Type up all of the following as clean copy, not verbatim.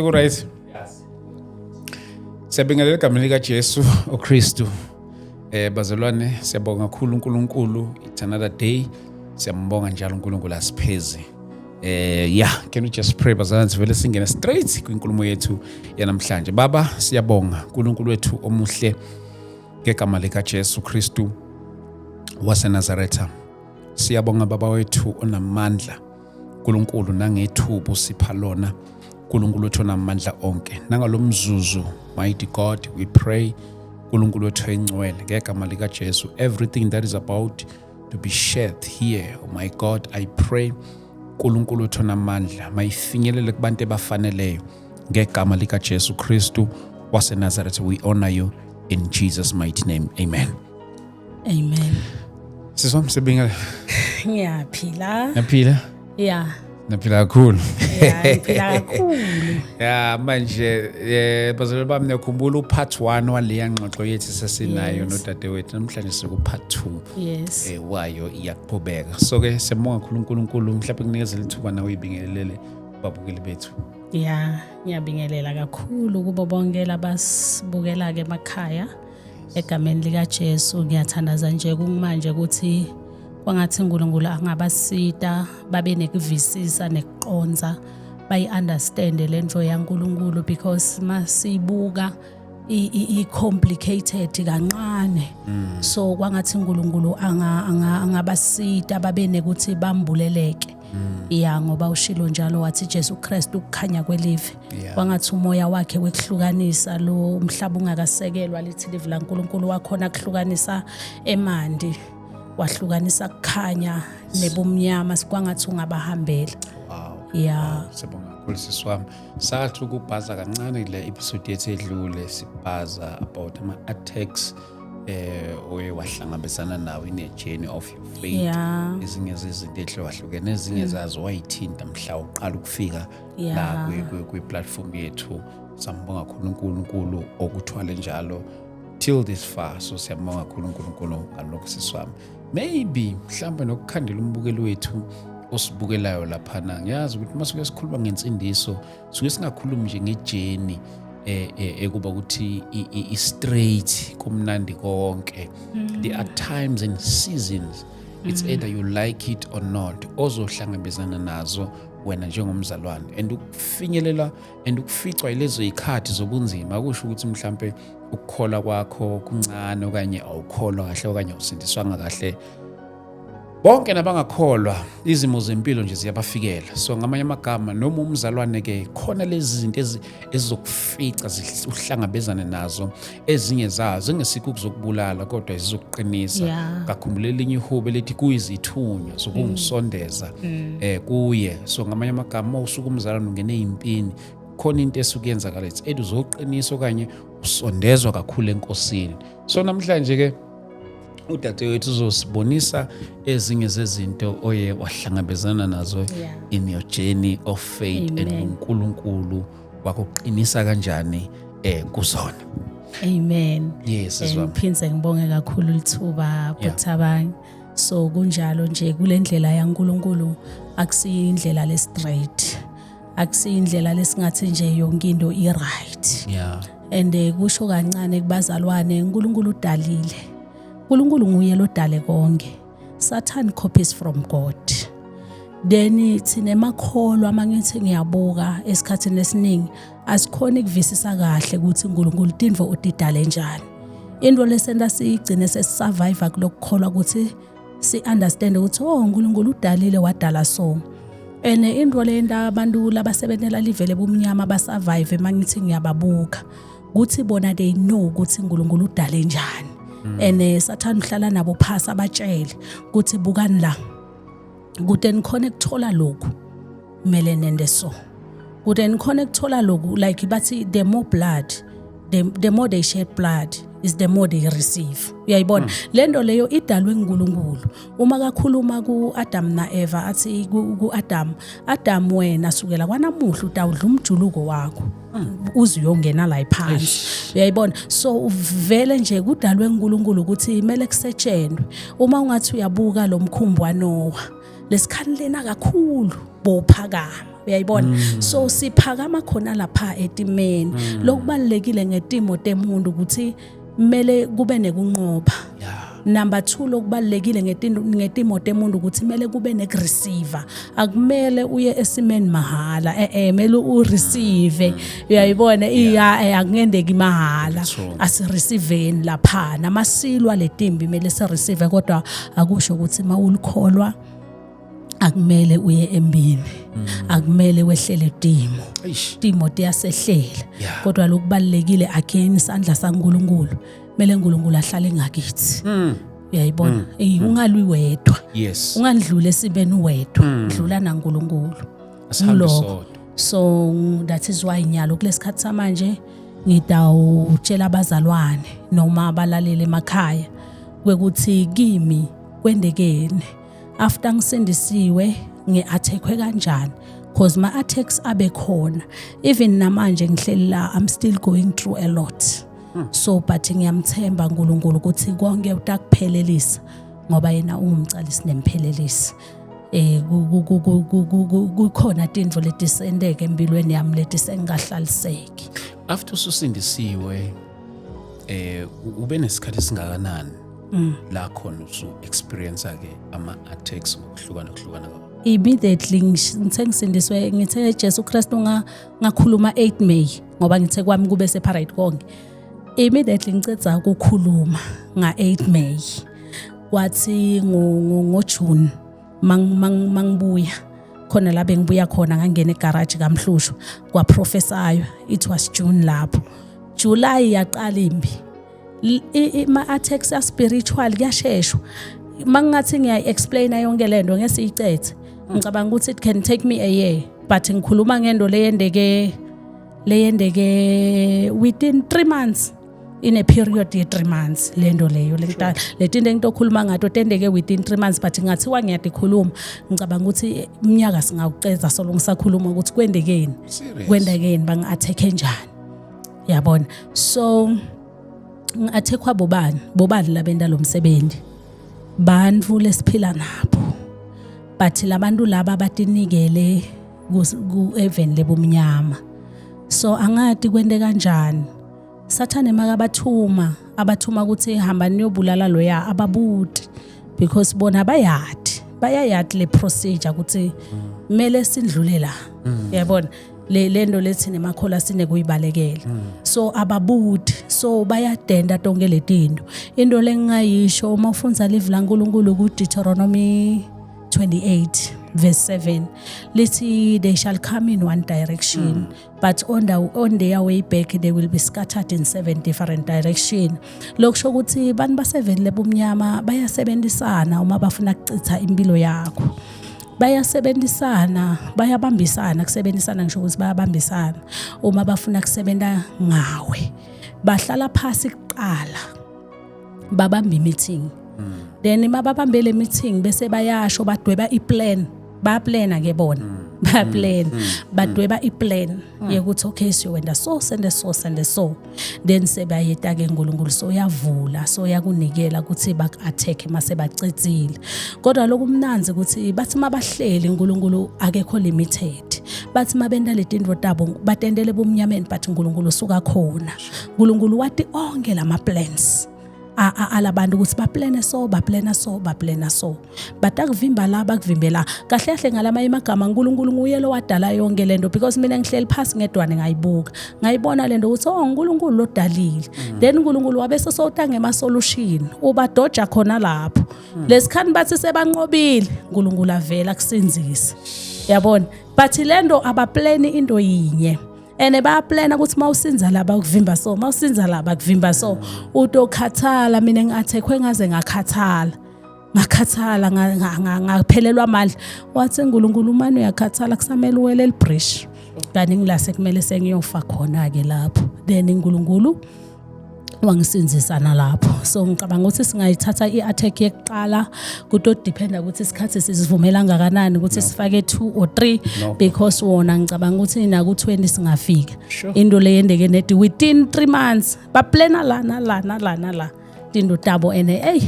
Ku-right. Siyabingelela egameni likaJesu uKristu. Bazalwane, siyabonga kakhulu uNkulunkulu. It's another day. Siyambonga njalo uNkulunkulu asipheze. Yeah, can we just pray, bazalwane, sivele singene straight kwinkulumo yethu yanamhlanje. Baba, siyabonga uNkulunkulu wethu omuhle ngegama likaJesu Kristu waseNazaretha. Siyabonga Baba wethu onamandla. uNkulunkulu nangethuba usipha lona, uNkulunkulu wethu onamandla onke. Nangalomzuzu, mighty God, we pray, uNkulunkulu wethu engcwele, ngegama likaJesu, everything that is about to be shared here, oh my God, I pray, uNkulunkulu wethu onamandla, mayifinyelele kubantu ebafaneleyo ngegama likaJesu Kristu waseNazaretha. We honor you in Jesus' mighty name, amen. Amen. Sisi wami, sibingelela. Ngiyaphila. Naphila? Yeah. Naphila kakhulu. Yeah, ngiphila kakhulu. Ya, manje bazalwane bami, niyakhumbula upart 1 waleya ngxoxo yethu sesinayo nodadewethu. Namhlanje siku part 2 wayo, iyaqhubeka. So ke siyabonga kakhulu uNkulunkulu. Mhlawumbe kunikezela ithuba nawe uyibingelele babukeli bethu. Yeah, ngiyabingelela kakhulu kubo bonke labasibukela ke emakhaya. Egameni lika Jesu ngiyathandaza nje kumanje ukuthi kwangathi uNkulunkulu angabasita babe nekuvisisa nekuqonza, bayi-understand lento yaNkulunkulu, because masibuka i-complicated kancane. So kwangathi uNkulunkulu angabasita babe nekuthi bambuleleke. Ya, ngoba ushilo njalo wathi Jesu Kristu ukukhanya kwelive. Kwangathi umoya wakhe wekuhlukanisa lo umhlaba ungakasekelwa, lithi live laNkulunkulu wakhona kuhlukanisa emandi, wahlukanisa kukhanya nebumnyama, sikwangathi ungabahambela. Wow. Siyabonga kakhulu, sisi wami. Sathi ukubhaza kancane kule episode yethu edlule, sibhaza about ama-attacks oye wahlangabezana nawo in a journey of your faith. Ezinye zezinto ehlukahlukene, ezinye zazo wayithinta mhla uqala ukufika la kwi-platform yethu. Sambonga kakhulu uNkulunkulu okuthwale njalo till this far. So siyambonga kakhulu uNkulunkulu ngalokho, sisi wami. Maybe mhlawumbe nokukhandela umbukeli wethu osibukelayo laphana, ngiyazi ukuthi masuke sikhuluma ngensindiso suke singakhulumi nje ngejourney ekuba ukuthi i-straight, kumnandi konke. There are times and seasons, it's either you like it or not, ozohlangabezana nazo wena njengomzalwane, and ukufinyelela and ukuficwa yilezo yikhathi zobunzima akusho ukuthi mhlambe ukukholwa kwakho kuncane okanye awukholwa kahle okanye awusindiswanga kahle. Bonke nabangakholwa, izimo zempilo nje ziyabafikela. So ngamanye amagama, noma umzalwane ke, khona lezi zinto ezizokufica, uhlangabezane nazo. Ezinye zazo engesikho ukuzokubulala kodwa zizokuqinisa. Ngakhumbula elinye ihubo elithi kuyizithunywa zokungisondeza kuye. So ngamanye amagama, uma usuke umzalwane ungene eyimpini, khona into esuke yenzakala, it's either uzoqinisa okanye usondezwa kakhulu enkosini. So namhlanje ke udadewethu uzosibonisa ezinye zezinto oye wahlangabezana nazo in your journey of faith and Amen. uNkulunkulu wakuqinisa kanjani kuzona. Amen. Yes, sisi wami. Ngiphindze ngibonge kakhulu lithuba, Buthabang. So kunjalo nje, kule ndlela yaNkulunkulu akusiyo indlela le straight. Akusiyo indlela lesingathi nje yonke into i right. And kusho kancane kubazalwane, uNkulunkulu udalile. uNkulunkulu nguye lodale konke. Satan copies from God. Then thina emakholwa, mangithi ngiyabuka esikhathini esiningi, asikhona ukuvisisa kahle ukuthi uNkulunkulu tintfo utidale njani. Into lesenta siyigcine sesisurvive kulokukholwa ukuthi si understand ukuthi, oh, uNkulunkulu udalile, wadala. So and into lenta abantu labasebentela livele bumnyama basurvive, mangithi ngiyababuka ukuthi bona they know ukuthi uNkulunkulu udale njani, and Satan uhlala nabo phasi abatshele ukuthi bukani la, kude nikhona ukuthola lokhu kumele nende, so kude nikhona ukuthola lokhu. Like bathi the more blood, the more they shed blood is the more they receive. Uyayibona le nto leyo idalwe nguNkulunkulu. Uma kakhuluma ku-Adam na-Eva, athi ku-Adam, "Adam, wena sukela kwanamuhla utawudla umjuluko wakho uze uyongena la phansi." Uyayibona? So vele nje kudalwe nguNkulunkulu ukuthi kumele kusetshenzwe. Uma ungathi uyabuka lo mkhumbi waNoah, Lesikhani lena kakhulu bophakama, uyayibona? So siphakama khona lapha etimeni. Lokubalekile ngetimo temuntu ukuthi kumele kube nekunqoba. Number 2, lokubalekile ngetimo temuntu ukuthi kumele kube nekureceive. Akumele uye esimeni mahala, kumele ureceive, uyayibona? Iya, akungendeki mahala. True. Asireceive lapha namasilwa letimbi, kumele sireceive, kodwa akusho ukuthi mawulikholwa akumele uye embini, akumele wehlele timo. Eish. Timo tiyasehlela. Kodwa lokubalekile again, isandla saNkuluNkulu, kumele uNkulunkulu ahlale ngakithi, uyayibona? Ungalwi wedwa. Ungandluli esibeni wedwa, dlula naNkulunkulu. Asihambe Ngilokho. sodwa. So that is why nyalo kulesikhathi samanje ngidawutshela abazalwane noma abalaleli emakhaya kwekuthi kimi kwendekeni after ngisindisiwe, ngi-attackwe kanjani, cause ma-attacks abe khona. Even namanje ngihleli la, I'm still going through a lot. So but ngiyamthemba uNkulunkulu ukuthi konke utakuphelelisa, ngoba yena ungumcalisi nemphelelisi. Kukhona tintfo letisenteke empilweni yami letisengahlaliseki. After ususindisiwe, ube nesikhathi esingakanani la khona usu experience ke ama attacks ngokuhlukana kuhlukana kwawo? Immediately ngithe ngisindiswe, ngithe Jesu Kristu, ngakhuluma 8 May, ngoba ngithe kwami kube separate konke. Immediately ngicedza ukukhuluma nga 8 May, kwathi ngo June mangibuya khona la bengibuya khona, ngangena egarage kaMhlushwa, kwaprofesayo. It was June lapho. July yaqala imbi. Ma-attacks a-spiritual kuyasheshwa. Mangingathi ngiyayi-explaina yonke le nto ngesiyicethe, ngicabanga ukuthi it can take me a year, but ngikhuluma ngento leyendeke within 3 months, in a period ye-3 months. Le nto leyo letinto engitokhuluma ngato tendeke within 3 months, but ngathiwa ngiyatikhuluma, ngicabanga ukuthi iminyaka singawuceza solo ngisakhuluma ukuthi kwendekeni. Serious? Kwendekeni, bangi-attack njani, yabona? So ngi-attackwa bobani? Bobani labenta lo msebenzi? Bantfu lesiphila nabo, but labantu laba batinikele ku-eveni lebumnyama. So angati kwente kanjani. Sathane makabathuma, abathuma ukuthi hamba niyobulala loya, ababuti, because bona bayadi, bayayadi le procedure ukuthi kumele sindlule la, yabona? Le lento lethi nemakhola sinekuyibalekela, so ababuti, so bayadenda tonke letinto. Into lengingayisho, uma ufundza livi laNkulunkulu ku-Deuteronomy 28 verse 7, lithi they shall come in one direction, but on their way back they will be scattered in seven different direction. Lokusho ukuthi bantu baseveni lebumnyama bayasebenzisana uma bafuna ukuchitha impilo yakho, bayasebenzisana, bayabambisana. Kusebenzisana ngisho ukuthi bayabambisana uma bafuna kusebenza ngawe. Bahlala phasi kuqala, babamba i-meeting, then mababambe le meeting bese bayasho, badweba iplan, bayaplana ke bona, bayaplan, badweba iplan yokuthi okay, siyowenda so, sende so, sende so, then sebayeta ke uNkulunkulu, so uyavula, so uyakunikela ukuthi baku-attack mase bacedzile. Kodwa lokumnanzi ukuthi bathi mabahleli, uNkulunkulu akekho limited. Bathi mabenta letinto tabo, batendele bumnyameni, but uNkulunkulu usuka khona. uNkulunkulu wathi onke lama plans alabantu ukuthi baplane so, baplana so, baplana so, batakuvimba la, bakuvimbela kahle kahle. Ngalamanye amagama, uNkulunkulu nguye lo wadala yonke lento, because mina ngihleli phasi ngedwane, ngayibuka, ngayibona lento ukuthi oh, uNkulunkulu lodalile. Then uNkulunkulu wabe sesowuta ngema solution, ubadoja khona lapho. Lesikhani bathi sebanqobile, uNkulunkulu avela kusinzisa, yabona? But lento abaplani into yinye, ene bayaplana ukuthi mawusinza la bakuvimba, so mawusinza la bakuvimba, so utokhathala. Mina ngi-attackwe ngaze ngakhathala, ngakhathala, ngaphelelwa amandla. Wathi uNkulunkulu, umane uyakhathala, kusamele uwele elibridge, kanti ngila sekumele sengiyofa khona-ke lapho. Then uNkulunkulu wangisinzisa nalapho. So ngicabanga ukuthi singayithatha i-attack yekuqala, kutodependa ukuthi isikhathi sisivumela kangakanani ukuthi sifake 2 or 3. No. Because wona ngicabanga ukuthi naku-20 singafika. Into le yendeke nedi within 3 months, baplana la nala nala nala tinto tabo, ene eyi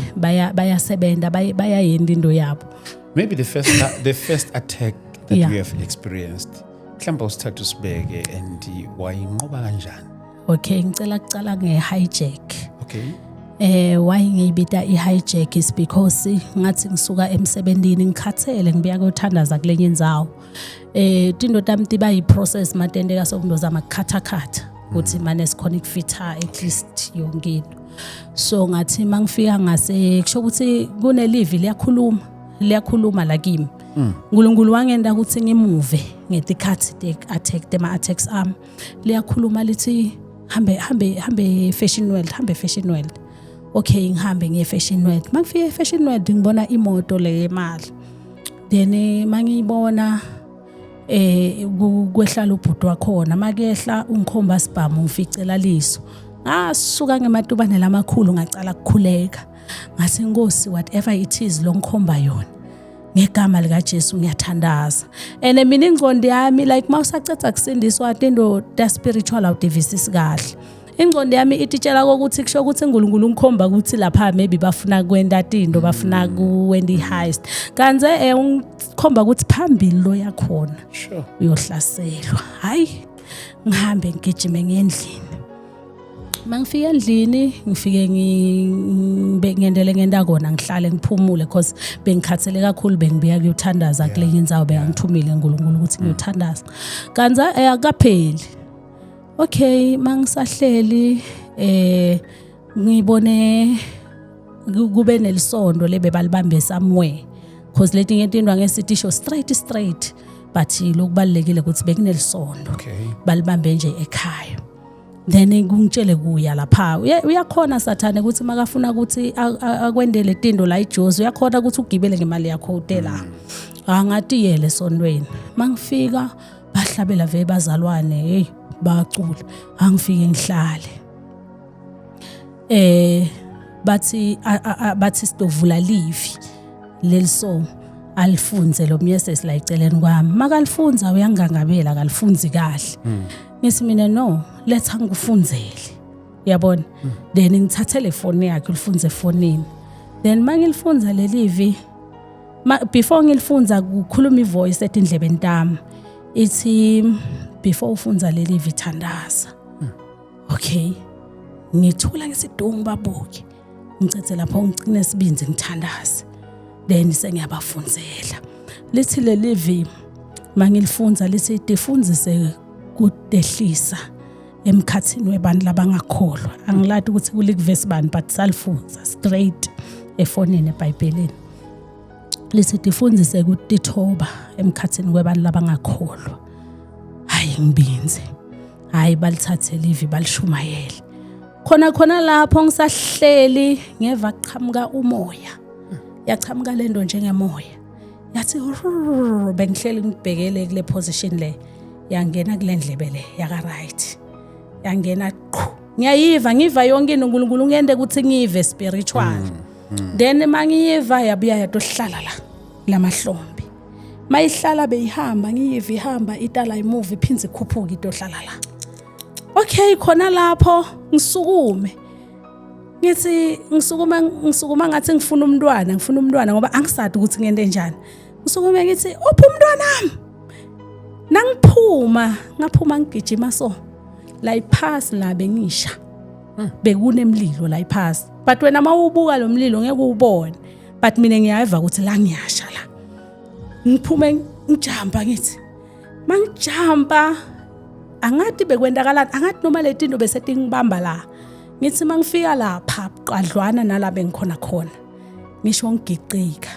bayasebenza, bayayenda into yabo. Maybe the first attack that you have experienced, mhlawumbe usithathe usibeke and wayinqoba kanjani? Okay, ngicela kucala nge-hijack. Okay. Why ngiyibita i-hijack is because ngathi ngisuka emsebenzini ngikhathele, ngibuya kuyothandaza kulenye indzawo. Tinto tami tiba yi-process matendeka, sokundozama kukhathakhatha ukuthi mane sikhona ukufitha at least yonke into. So ngathi mangifika ngase kusho ukuthi kunelivi liyakhuluma, liyakhuluma la kimi. uNkulunkulu wangenda ukuthi ngimuve ngetikhathi te-attack, tema-attacks ami. Liyakhuluma lithi, "Hambe, hambe, hambe Fashion World, hambe Fashion World." Okay, ngihambe ngiye Fashion World. Mangifika e-Fashion World ngibona imoto le yemali. Then mangiyibona kwehla ubhuti wakhona, makehla ungikhomba sibhamu, ngificela liso. Ngasuka ngematubane lamakhulu, ngacala ukukhuleka, ngathi, "Nkosi, whatever it is lo ngikhomba yona, ngegama likaJesu ngiyathandaza." And mina ingqondo yami, like mawusacetha kusindiswa, into ta spiritual awudivisisi kahle. Ingqondo yami ititshela kokuthi kusho ukuthi uNkulunkulu ungikhomba ukuthi lapha maybe bafuna kwenta tinto, bafuna kuwenta i-heist, kanti ungikhomba ukuthi phambili lo yakhona uyohlaselwa. Hayi, ngihambe ngigijime ngendlini. Mangifika endlini ngifike ngendele ngenta kona, ngihlale ngiphumule because bengikhathele kakhulu, bengibuya kuyothandaza kulenye indzawo, bekangithumile uNkulunkulu ukuthi ngiyothandaza. Kanti akapheli. Okay, mangisahleli ngibone kube nelisondo lebe balibambe somewhere, because letinye into angeke isho straight straight, but lokubalekile ukuthi bekunelisonto balibambe nje ekhaya. Then kungitshele kuya lapha. Uyakhona sathane ukuthi makafuna ukuthi akwendele tindo la ijozi, uyakhona ukuthi ugibele ngemali yakho hotela. Angatiyele esontweni. Mangifika bahlabela ve bazalwane, hey, bacula. Angifike ngihlale, bathi bathi sitovula livi leliso, alifunze lo myesesi la eceleni kwami. Makalifunza uyangangabela, akalifunzi kahle. Ngithi mina, "No, letha ngikufunzele," uyabona. Then ngithathe le phone yakhe, ulifunze efonini. Then mangilifunza lelivi, before ngilifunza kukhuluma ivoice etindlebeni tami ithi, "Before ufunza lelivi, thandaza." Okay, ngithula ngesidungu, babuke. Ngicethe lapho ngicine sibinzi, ngithandaze, then sengiyabafunzela. Lithi lelivi mangilifunza lithi, "Tifundzise kudehlisa emkhathini webantu labangakholwa." Angilati ukuthi kulikuvesi bani, but salifunza straight efonini eBhayibhelini. Lithi, "Tifundzise kutithoba emkhathini webantu labangakholwa." Hayi, ngibinze. Hayi, balithathe livi balishumayele. Khona khona lapho ngisahleli ngeva kuqhamuka umoya, yachamuka lento njengemoya, yathi rrrr. Bengihleli ngibhekele kule position le, yangena kule ndlebe le yaka right, yangena qhu. Ngiyayiva, ngiva yonke into. uNkulunkulu ngende ukuthi ngive spiritual. Then mangiyiva yabuya yatohlala la lamahlombe. Mayihlala beyihamba, ngiyiva ihamba itala imuvi, iphinze ikhuphuka itohlala la. Okay, khona lapho ngisukume, ngithi ngisukuma, ngisukuma ngathi ngifuna umntwana, ngifuna umntwana, ngoba angisadi ukuthi ngente njani. Ngisukume ngithi, "Uphi umntwana wami?" Nangiphuma, ngaphuma ngigijima so la iphasi la bengisha, bekunemlilo la iphasi, but wena mawubuka lo mlilo ngeke uwubone, but mina ngiyeva ukuthi la ngiyasha la. Ngiphume ngijumpa, ngithi mangijumpa angathi bekwentakalani, angathi noma leti tinto bese tingibamba la. Ngithi mangifika lapha qadlwana nala bengikhona khona, ngisho ngigicika,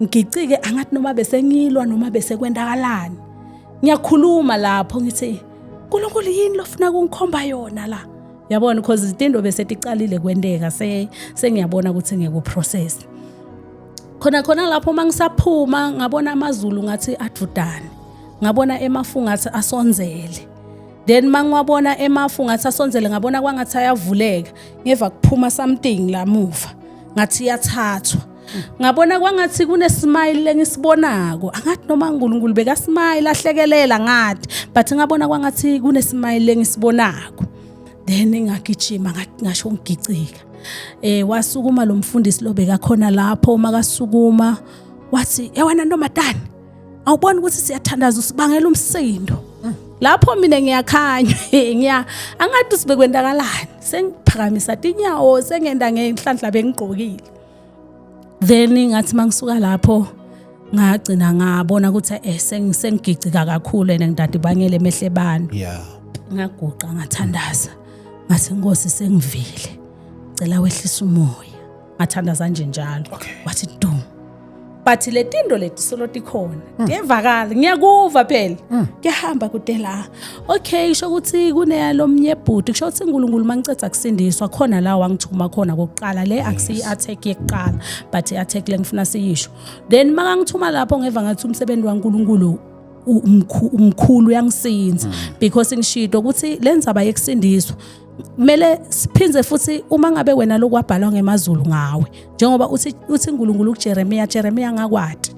ngigicike, angathi noma bese ngilwa noma bese kwentakalani. Ngiyakhuluma lapho ngithi, "uNkulunkulu, yini lofuna kungikhomba yona la?" Yabona, because izinto bese ticalile kwenteka, se sengiyabona ukuthi ngeke uprocess. Khona khona lapho mangisaphuma ngabona amazulu ngathi advudane, ngabona emafu ngathi asonzele. Then mangiwabona emafu ngathi asonzele, ngabona kwangathi ayavuleka, ngeva kuphuma something la muva ngathi iyathathwa. Ngabona kwangathi kune-smile lengisibonako, angathi noma uNkulunkulu bekasmile ahlekelela ngathi, but ngabona kwangathi kune-smile lengisibonako. Then ngagijima, ngasho ngigicika. Wasukuma lo mfundisi lo bekakhona lapho. Makasukuma Wathi, "Ewena ntombazane, awuboni ukuthi siyathandaza, usibangela umsindo." Lapho mina ngiyakhanya, ngiya angathi sibekwendakalani, sengiphakamisa tinyawo, sengenda ngenhlanhla bengigqokile. Then ngathi mangisuka lapho ngagcina ngabona ukuthi sengigicika kakhulu ene ngidadibangele emehle bani. Ngaguqa ngathandaza, ngathi, "Inkosi, sengivile, cela wehlisa umoya." Ngathandaza nje njalo. Wathi du, but le tinto leti solo tikhona, tiyevakala, ngiyakuva phela kuyahamba kude la. Okay, kusho ukuthi kuneyalomnye bhuti, kusho ukuthi uNkulunkulu mangiceda kusindiswa khona la wangithuma khona kokuqala. Le akusiyi attack yekuqala, but i-attack le ngifuna siyisho. Then makangithuma lapho ngeva ngathi umsebenzi waNkulunkulu umkhulu, uyangisinza, because ngishilo ukuthi lenzaba yekusindiswa kumele siphindze futhi uma ngabe wena lokwabhalwa ngemazulu ngawe, njengoba uthi uNkulunkulu kuJeremiah, "Jeremiah, ngakwati."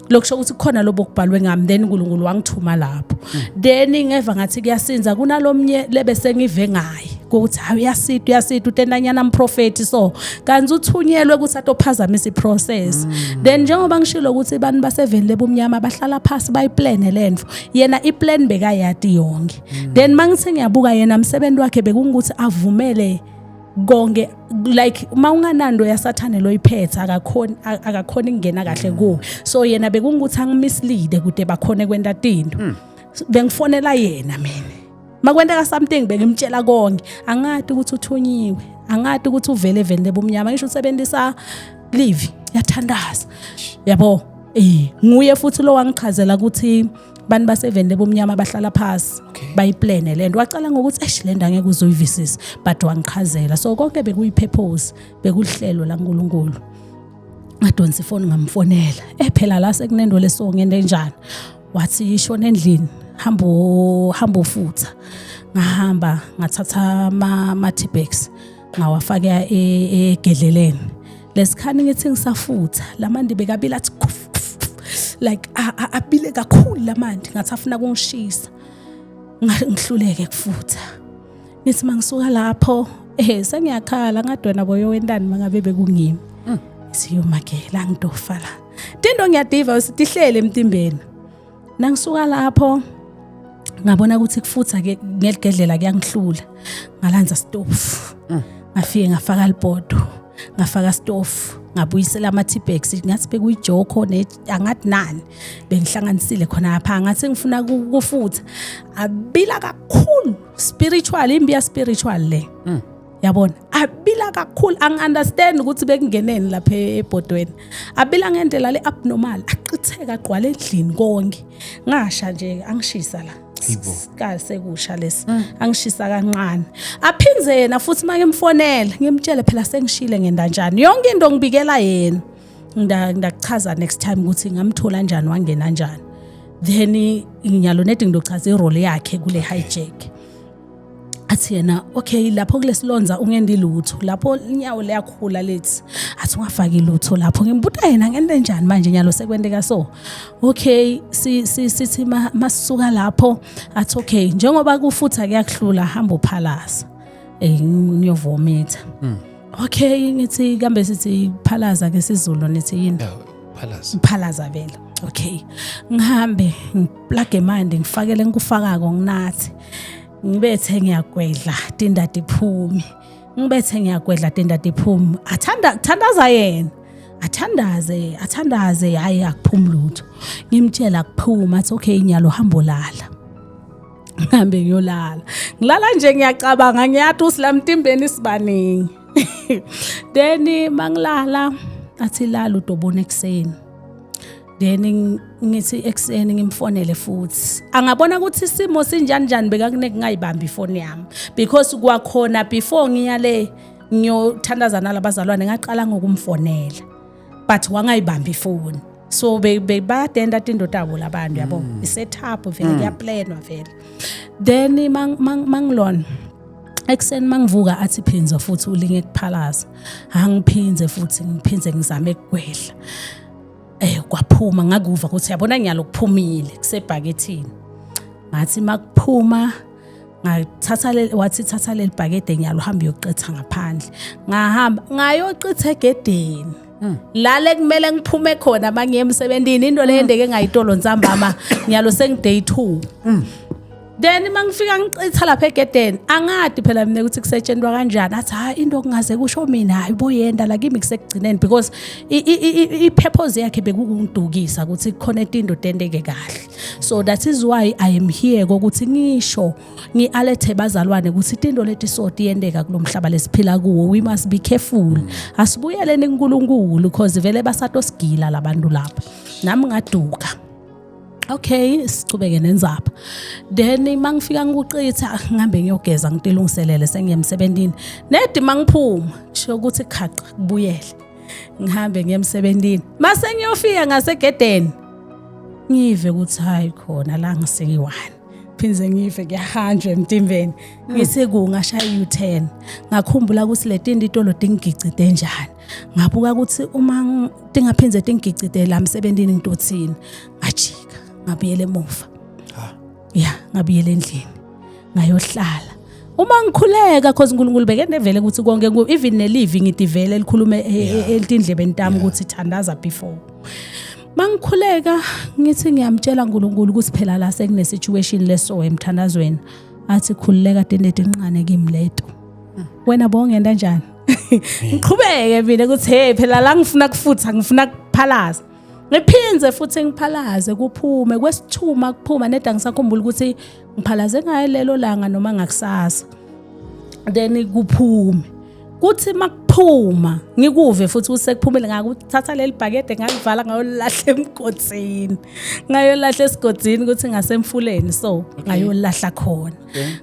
Lokusho ukuthi kukhona lobo kubhalwe ngami. Then uNkulunkulu wangithuma lapho. Then ngeva ngathi kuyasinza kunalomnye lebe sengive ngaye ukuthi hayi, uyasida, uyasida, utendanyana mprofeti, so kanti uthunyelwe ukuthi atophazamisa iprocess. Then njengoba ngishilo ukuthi abantu baseveni lebumnyama bahlala phasi bayiplane lento, yena iplan bekayati yonke. Then mangithi ngiyabuka, yena umsebenzi wakhe bekungukuthi avumele konke, like uma unganando yasathane loyiphethe, akakhoni ukungena kahle kuwe. So yena bekungukuthi angimislead kude bakhone kwenta tinto. Bengifonela yena mina makwenteka something, bengimtshela konke. Angati ukuthi uthunyiwe, angati ukuthi uvele eveni lebumnyama. Ngisho usebenzisa live yathandaza, yabo. Nguye futhi lo wangichazela ukuthi bantu baseveni lebumnyama bahlala phasi bayiplane lento. Wacala ngokuthi, "Eish, le nto angeke uzoyivisisa," but wangichazela. So konke bekuyi-purpose, bekuhlelo laNkulunkulu. Ngadonsa ifoni, ngamfonela, phela la sekunento leso, ngento enjani. Wathi, "Ishona endlini, hamba hamba ufutha." Ngahamba ngathatha ama tea bags, ngawafaka egedleleni lesikhani. Ngithi ngisafutha, lamandi bekabila, athi kuf, kuf, kuf, like abile kakhulu lamandi, ngathi afuna kungishisa. Ngihluleke kufutha. Ngithi mangisuka lapho, sengiyakhala, ngadwena boyo wentani mangabe bekungimi siyomagela ngitofa la tinto ngiyadiva sitihlele emtimbeni. Nangisuka lapho ngabona ukuthi kufutha ke ngeligedlela kuyangihlula. Ngalanza stofu, ngafike ngafaka libhodo, ngafaka stofu, ngabuyisela ama tea bags, ngathi bekuyijoko ne angathi nani bengihlanganisile khona lapha. Ngathi ngifuna kufutha, abila kakhulu, spiritual, imbi ya spiritual le, yabona, abila kakhulu. Angi-understand ukuthi bekungeneni lapha ebhodweni. Abila ngendlela le abnormal, aqitheka, agqwala endlini konke. Ngasha nje, angishisa la. Hayibo. Sekusha lesi, angishisa kancane. Aphinze yena futhi make mfonela, ngimtshele phela sengishile, ngenda njani, yonke into ngibikela yena. Ndakuchaza next time ukuthi ngamthola kanjani, wangena kanjani. Then nginyalo nedi ngizochaza irole yakhe kule hijack. Athi yena, "Okay, lapho kulesilonza ungendi lutho lapho, inyawo liyakhula lethi." Athi, "Ungafaki lutho lapho." Ngimbuta yena, ngente njani manje nyalo sekwenteka? So okay, sithi masisuka lapho, athi, "Okay, njengoba kufutha kuyakuhlula, hamba uphalaza, ngiyovomitha." Okay, ngithi kambe sithi phalaza ke siZulu, nithi yini? Yeah, phalaza. Phalaza vele. Okay, ngihambe ngiplug emandi, ngifakele ngikufakako, nginathi, ngibethe ngiyagwedla, tindadi iphumi. Ngibethe ngiyagwedla, tindadi iphumi. Athanda thandaza yena, athandaze, athandaze, hayi, akuphumi lutho. Ngimtshela kuphuma, athi, "Okay, inyalo hamba lala." Ngihambe ngiyolala. Ngilala nje ngiyacabanga, ngiyathi usilamtimbeni sibaningi. Then mangilala athi, "Lala, udobona ekuseni." Then ngithi ekuseni ngimfonele futhi, angabona ukuthi isimo sinjani njani. Bekakuneke ngayibambi ifoni yami because kwakhona before ngiya le ngiyothandaza nalabazalwane, ngaqala ngokumfonela but wangayibambi ifoni. So bayadenda tinto tabo labantu, yabo, i-setup vele, kuyaplanwa vele. Then mangilona ekuseni mangivuka, athi, "Phinza futhi ulinge kuphalaza." Angiphinze futhi, ngiphinze, ngizame ukugwedla, kwaphuma. Ngakuva ukuthi yabona nyalo kuphumile, kusebhakethini. Ngathi makuphuma ngathatha le, wathi, "Thatha leli bhakede nyalo, uhambe uyoqetha ngaphandle." Ngahamba ngayoqitha egedeni. Lale kumele ngiphume khona mangiye emsebenzini, into le yendeke ngayitolo ntsambama, ngiyalo sengi-day 2. Then mangifika ngichitha lapha egedeni, angadi phela mina ukuthi kusetshenzwa kanjani. Athi, "Hayi, into kungaze kusho mina, hayi boyenda la kimi kusekugcineni," because i-purpose yakhe bekukungidukisa ukuthi kukhona into tenteke kahle. So that is why I am here, kokuthi ngisho ngi-alethe bazalwane ukuthi tinto leti so tiyenteka kulo mhlaba lesiphila kuwo. We must be careful, asibuyeleni kuNkulunkulu, because vele basatosigila labantu lapha. Nami ngaduka. Okay, sichubeke nenzapha. Then mangifika ngikuqitha, ngihambe ngiyogeza, ngitilungiselele sengiye emsebenzini. Nedi mangiphuma, kusho ukuthi khaqa kubuyele, ngihambe ngiye emsebenzini. Mase ngiyofika ngasegedeni, ngive ukuthi hayi, khona la ngisiyi-one, phindze ngive kuyahanjwa emtimbeni. Ngithi kungashaya u-10, ngakhumbula ukuthi le tinto itolo tingigicide njani. Ngabuka ukuthi uma tingaphindze tingigicide la emsebenzini ngitothini. Ngajika, ngabuyela emuva, ya, ngabuyela endlini, ngayohlala. Uma ngikhuleka, cause uNkulunkulu bekenevele ukuthi konke even nelivi ngidivele elikhulume elitindlebeni tami ukuthi thandaza before. Mangikhuleka ngithi ngiyamtshela uNkulunkulu ukuthi phela la sekune situation leso emthandazweni, athi, "Khululeka, tinte etinqane kimi leto, wena bongenda kanjani." Ngiqhubeke mina ukuthi hey, phela la ngifuna kufutha, ngifuna kuphalaza. Ngiphinze futhi ngiphalaze, kuphume kwesithuma, kuphuma neda. Ngisakhumbula ukuthi ngiphalaze ngayo lelo langa noma ngakusasa. Then kuphume, kuthi makuphuma ngikuve futhi usekuphumile. Ngakuthatha leli bhakede, ngalivala, ngayolahla emgodini, ngayolahla esigodini, ukuthi ngasemfuleni, so ngayolahla khona.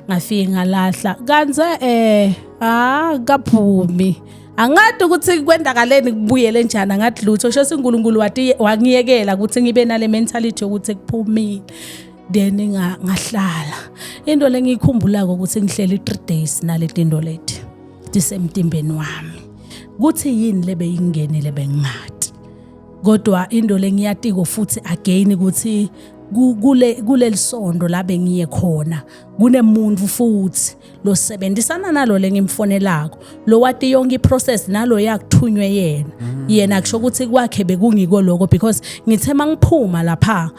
Ngafike ngalahla kanze, ah, kaphumi. Angadi ukuthi kwendakaleni, kubuyele njani, angathi lutho. Sho uNkulunkulu wathi wangiyekela ukuthi ngibe nale mentality yokuthi kuphumile. Then ngahlala. Into lengiyikhumbulako ukuthi ngihleli 3 days nale tinto leti tisemtimbeni wami, kuthi yini lebe ingenile bengingati. Kodwa into lengiyatiko futhi again ukuthi kule kuleli sondo la bengiye khona, kunemuntu futhi losebenzisana nalo lengimfonelako, lo wati yonke iprocess nalo yakuthunywe yena. Yena kusho ukuthi kwakhe bekungiko lokho, because ngithe mangiphuma lapha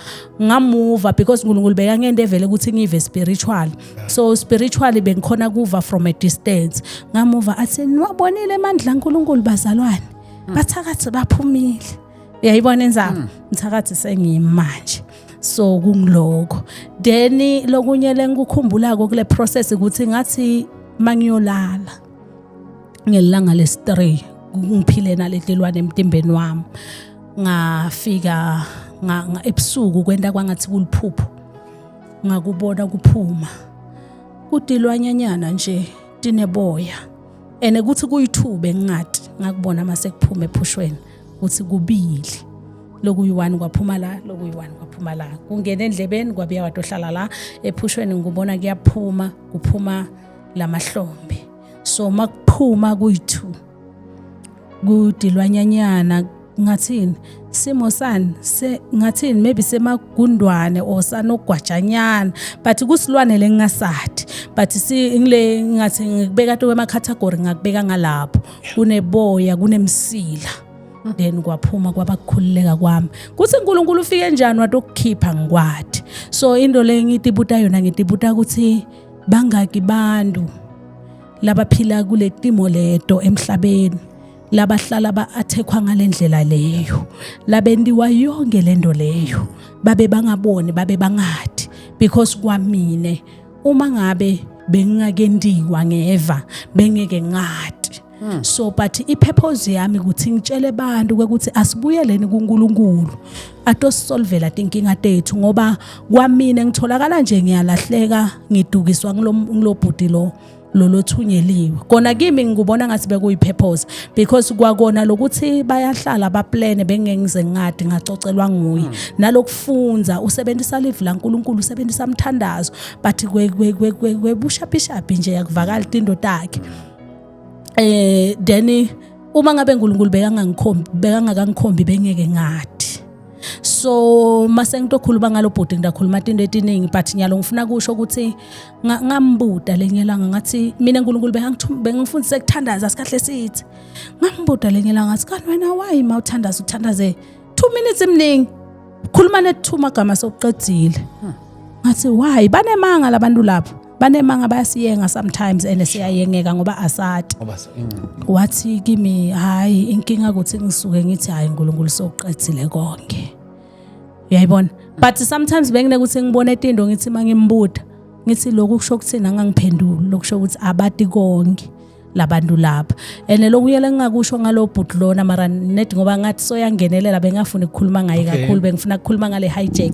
ngamuva, because uNkulunkulu bekangente vele ukuthi ngive spiritual, so spiritually bengikhona kuva from a distance. Ngamuva athi, "Niwabonile amandla kaNkulunkulu bazalwane, bathakathi baphumile." Uyayibona inzaba, mthakathi sengiyimanje. So kungiloko. Then lokunye lengikukhumbulako kule process ukuthi ngathi mangiyolala ngelanga lesi-3 ngiphile naletilwane emtimbeni wami, ngafika ebusuku kwenta kwangathi kuliphupho, ngakubona kuphuma kutilwanyanyana nje tineboya, ene kuthi kuyithube ngingati. Ngakubona mase kuphuma ephushweni ukuthi kubili, lokuyi-one kwaphuma la, lokuyi-one kwaphuma la, kungena endlebeni, kwabuya watohlala la ephushweni. Ngikubona kuyaphuma, kuphuma lamahlombe. So makuphuma kuyi-two kudilwanyanyana, ngathini simo sani se, ngathini maybe semagundwane or sanogwajanyana, but kusilwane lengingasathi, but si ngile ngathi ngikubeka to ema-category, ngakubeka ngalapho kuneboya, kunemsila. Then kwaphuma, kwaba kukhululeka kwami kuthi uNkulunkulu ufike njani watokukhipha ngikwadi. So into le ngitibuta yona, ngitibuta ukuthi bangaki bantu labaphila kule timo leto emhlabeni, labahlala ba-attackwa ngalendlela leyo, labentiwa yonke lento leyo, babe bangaboni, babe bangadi. Because kwamine uma ngabe bengingakentiwa ngeva, bengeke ngati. So but i-purpose yami ukuthi ngitshele abantu ukuthi asibuyeleni kuNkulunkulu atosisolvela tinkinga tethu, ngoba kwamina ngitholakala nje ngiyalahleka, ngidukiswa ngilo bhuti lo lolothunyeliwe kona kimi. Ngikubona ngathi bekuyi-purpose, because kwakona lokuthi bayahlala baplane, bengengize ngadi, ngacocelwa nguye nalokufunza usebenzisa livi laNkulunkulu, usebenzisa umthandazo, but kwebushapishapi nje yakuvakala tinto takhe. Then uma ngabe uNkulunkulu bekangangikhombi, bekangakangikhombi, bengeke ngadi. So mase ngitokhuluma ngalo bhuti, ngidakhuluma into etiningi, but nyalo ngifuna kusho ukuthi ngambuda lenye langa, ngathi mina uNkulunkulu bengifundise ukuthandaza sikahle sithi. Ngambuda lenye langa, ngathi, "Kanti wena why mawuthandaza uthandaze 2 minutes emningi, khuluma nethu magama sokuqedzile?" Ngathi, "Why banemanga labantu lapho? Banemanga, bayasiyenga sometimes and siyayengeka ngoba asati." Ngoba Wathi kimi, "Hayi, inkinga ukuthi ngisuke ngithi, hayi, uNkulunkulu sokuqedzile konke, uyayibona." But sometimes benginekuthi ngibone tinto, ngithi mangimbuda ngithi, "Lokhu kusho ukuthini?" Angangiphenduli. Lokusho ukuthi abati konke labantu lapha. And lokuyela ngingakusho ngalo bhuti lona, mara net ngoba ngathi soyangenelela, bengafuni ukukhuluma ngaye kakhulu, bengifuna ukukhuluma ngale hijack.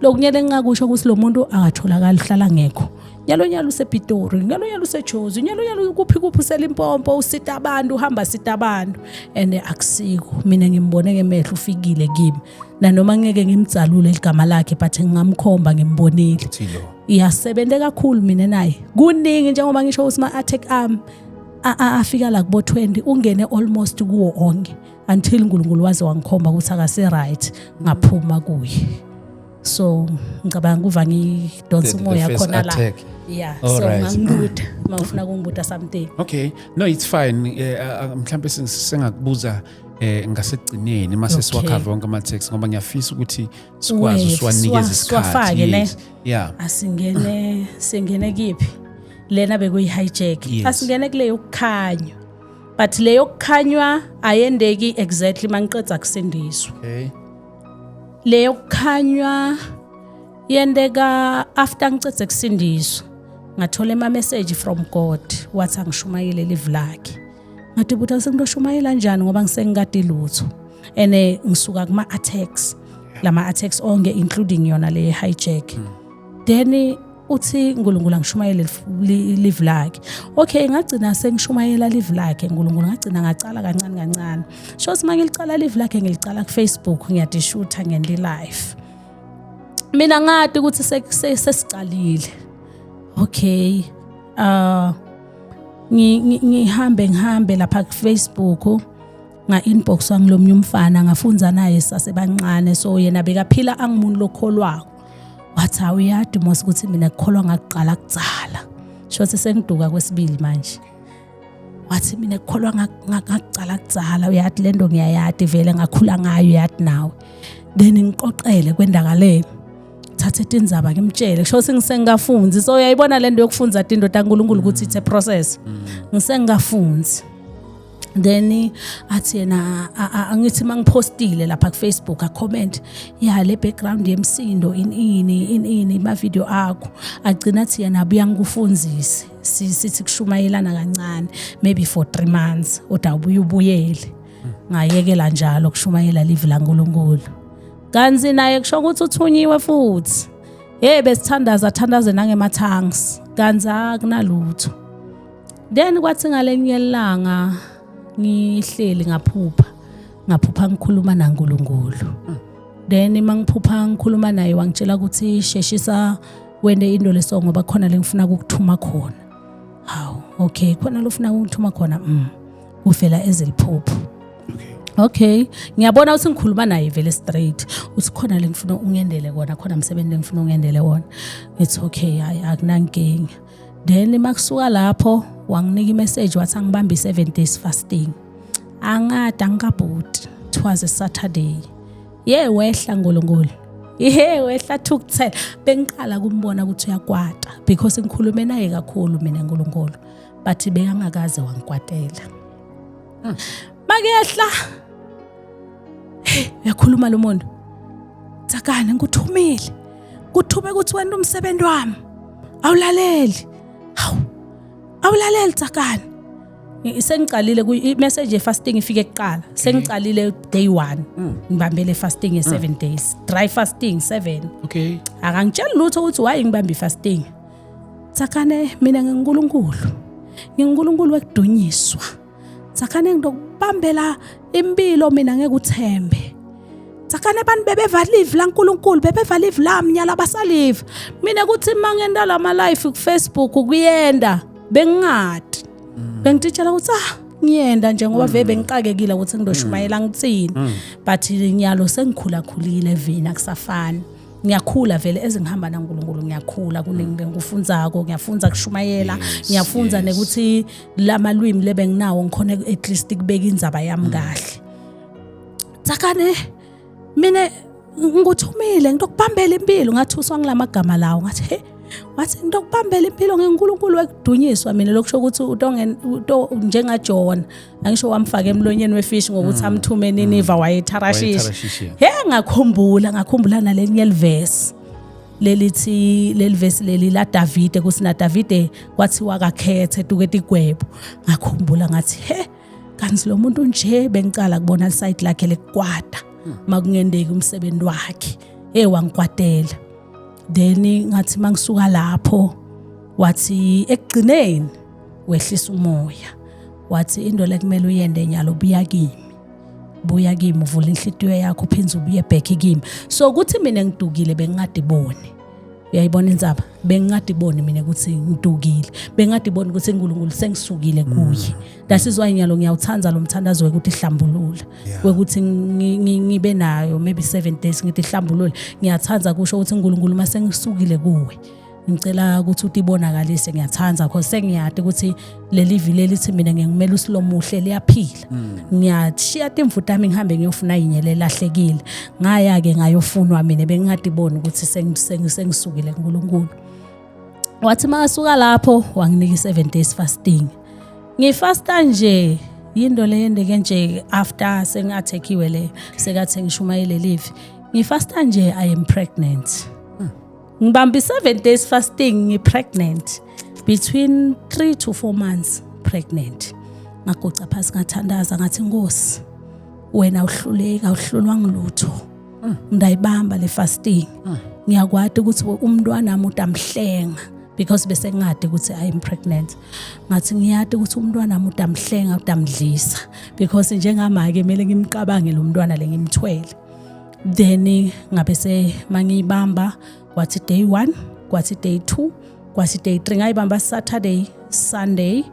Lokunyele ngingakusho ukuthi lo muntu akatholakali, uhlala ngekho, nyalo nyalo usePitori, nyalo nyalo useJozi, nyalo nyalo kuphi kuphi, useLimpopo, usita abantu, uhamba sita abantu. And akusiko mina ngimbone ngemehlo, ufikile kimi, nanoma ngeke ngimdzalule igama lakhe, but ngingamkhomba, ngimbonile. Uthi lo Iyasebenza kakhulu mina naye kuningi, njengoba ngisho ukuthi ma-attack ami afika la kubo 20, ungene almost kuwo onke until uNkulunkulu waze wangikhomba ukuthi akase right, ngaphuma kuye. So ngicabanga kuva ngidonsa The umoya first khona la. Attack. Yeah. All So right. ngangibuda mawufuna kungibuda something. Okay, no, it's fine. Mhlambe sengakubuza ngasekugcineni mase siwakhave wonke ama attacks, ngoba ngiyafisa ukuthi sikwazi usiwanikeze isikhathi. Siwafake, ne? Yes. Yeah. Asingene, singene kiphi? Lena bekuyi hijack. Yes. Asingene kule yokukhanywa, but le yokukhanywa ayendeki exactly mangiqedza kusindiswa. Le yokukhanywa yendeka after ngicedze kusindiswa. Ngathola ema message from God, wathi angishumayele live lakhe. Ngathi, "Buthi, sengitoshumayela kanjani ngoba ngisengikade lutho?" And ngisuka kuma attacks, lama attacks onke, including yona le hijack. Then uthi uNkulunkulu angishumayele live lakhe. Okay, ngagcina sengishumayela live lakhe uNkulunkulu, ngagcina ngacala kancane kancane. Shothi mangilicala live lakhe, ngilicala ku Facebook, ngiyadishutha, ngendi live. Mina ngati ukuthi sesicalile. Okay, ngihambe ngihambe lapha ku Facebook, nga inbox wangilomnye umfana ngafunza naye sasebancane. So yena bekaphila angumuntu lokholwako. Wathi, "Awuyadi mos ukuthi mina kukholwa ngakuqala kudzala." Shothi sengiduka kwesibili manje. Wathi, "Mina kukholwa ngakuqala kudzala, uyati lento ngiyayati vele, ngakhula ngayo, uyati nawe." Then ngiqoqele kwendakaleni, thathe tindzaba ngimtshele. Kusho sengisengafunzi, so uyayibona lento yokufunza tinto taNkulunkulu ukuthi it's a process. Ngisengafunzi, then athi yena angithi mangiphostile lapha ku Facebook, a comment ya le background yemsindo in ini in ini ma video akho. Agcina athi yena abuya ngikufunzise, sithi kushumayelana kancane maybe for 3 months, kodwa ubuye ubuyele. Ngayekela njalo kushumayela live laNkulunkulu. Kanti naye kusho ukuthi uthunyiwe futhi. Hey, besithandaza, thandaze nangema tongues, kanti akunalutho. Then kwathi ngalenye ilanga ngihleli, ngaphupha, ngaphupha ngikhuluma naNkulunkulu. Then mangiphupha ngikhuluma naye, wangitshela ukuthi sheshisa wende into leso ngoba khona lengifuna ukukuthuma khona. Hawu, okay, khona lofuna ukungithuma khona. Kuvela ezeliphupho. Okay, ngiyabona ukuthi ngikhuluma naye vele straight. Uthi khona le ngifuna ungendele kona, khona umsebenzi lengifuna ungendele wona. Ngithi, "Okay, hayi, akunankinga." Then makusuka lapho wanginika imessage, wathi angibambe 7 days fasting. Angada angikabhuti. It was a Saturday. Ye, wehla ngolongolo. Ihe, wehla thukuthela. Bengiqala kumbona ukuthi uyakwata because ngikhulume naye kakhulu mina ngolongolo. But bekangakaze wangikwatela. Makehla, hey, uyakhuluma lo muntu. "Tsakane, ngikuthumile. Kuthume ukuthi wena umsebenzi wami. Awulaleli. Hawu. Awulaleli, Tsakane." Sengicalile ku message ye fasting ifike kuqala. Sengicalile day 1. Ngibambele fasting ye 7 days. Dry fasting 7. Akangitsheli lutho ukuthi why ngibambe ifasting. "Tsakane, mina nginguNkulunkulu. NginguNkulunkulu wekudunyiswa. Tsakane, ngidokubambela impilo, mina ngeke uthembe. Tsakane, abantu bebeva live laNkulunkulu, bebeva live lami, nyala basalive. Mina kuthi mangenda lama live ku Facebook kuyenda bengingadi. Bengititshela ukuthi ah ngiyenda nje ngoba vele bengixakekile ukuthi ngidoshumayela ngithini, but nyalo sengikhula khulile vina, akusafani. Ngiyakhula vele ezingihamba naNkulunkulu, ngiyakhula kuningi ngikufundzako, ngiyafunza kushumayela, ngiyafunza nekuthi lamalwimi lebenginawo ngikhona at least kubeka indzaba yami kahle. Tsakane, mina ngikuthumile ngitokubambela impilo. Ngathuswa ngilamagama lawo, ngathi he, wathi ngitokubambela impilo ngenkulunkulu wekudunyiswa. Mina lokusho ukuthi utongen uto njengaJona, angisho wamfaka emlonyeni wefish ngokuthi amthume eNiniva, wayeTharashishi. WayeTharashishi, yeah. He, ngakhumbula nalenye livesi lelithi, leli vesi leli la Davide, kuthi na Davide kwathiwa akakhethe tuke tigwebo. Ngakhumbula ngathi he, kanti lo muntu nje bengicala kubona liside lakhe lekukwata makungendeki umsebenzi wakhe. Hey, wangikwatela. Then ngathi mangisuka lapho, wathi ekugcineni wehlisa umoya, wathi into lekumele uyende nyalo, buya kimi, buya kimi, uvula inhlitiyo yakho, uphindze ubuye back kimi. So kuthi mina ngidukile bengingadiboni, uyayibona indzaba, bengingadiboni mina ukuthi ngidukile, bengingadiboni ukuthi uNkulunkulu sengisukile kuye. That is why nyalo ngiyawuthanda lo mthandazo wekuthi hlambulula, wekuthi ngibe nayo maybe 7 days ngithi hlambulule. Ngiyathanda kusho ukuthi uNkulunkulu, mase ngisukile kuwe, ngicela ukuthi utibonakalise. Ngiyathanda because sengiyati ukuthi leli vile lithi mina ngingumele usilomuhle liyaphila. Ngiyashiya timvu tami ngihambe ngiyofuna yinye lelahlekile. Ngaya-ke ngayofunwa, mina bengingadiboni ukuthi sengisukile kuNkulunkulu. Wathi makasuka lapho wanginika i-7 days fasting, ngifasta nje. Yinto le yendeke nje after sengi-attack-iwe le, sekathi ngishumayele live, ngifasta nje, I am pregnant. Ngibamba i-7 days fasting, ngi-pregnant, between 3 to 4 months pregnant. Ngaguca phasi, ngathandaza, ngathi Nkosi, wena uhluleka, awuhlulwa ngilutho. Ngidayibamba le fasting, ngiyakwati ukuthi umntwana wami utamhlenga, because bese ngingadi ukuthi I am pregnant. Ngathi ngiyati ukuthi umntwana wami utamhlenga, utamdlisa, because njengamake kumele ngimqabange lo mntwana le ngimthwele. Then ngabe se mangiyibamba, kwathi day 1, kwathi day 2, kwathi day 3. Ngayibamba Saturday, Sunday,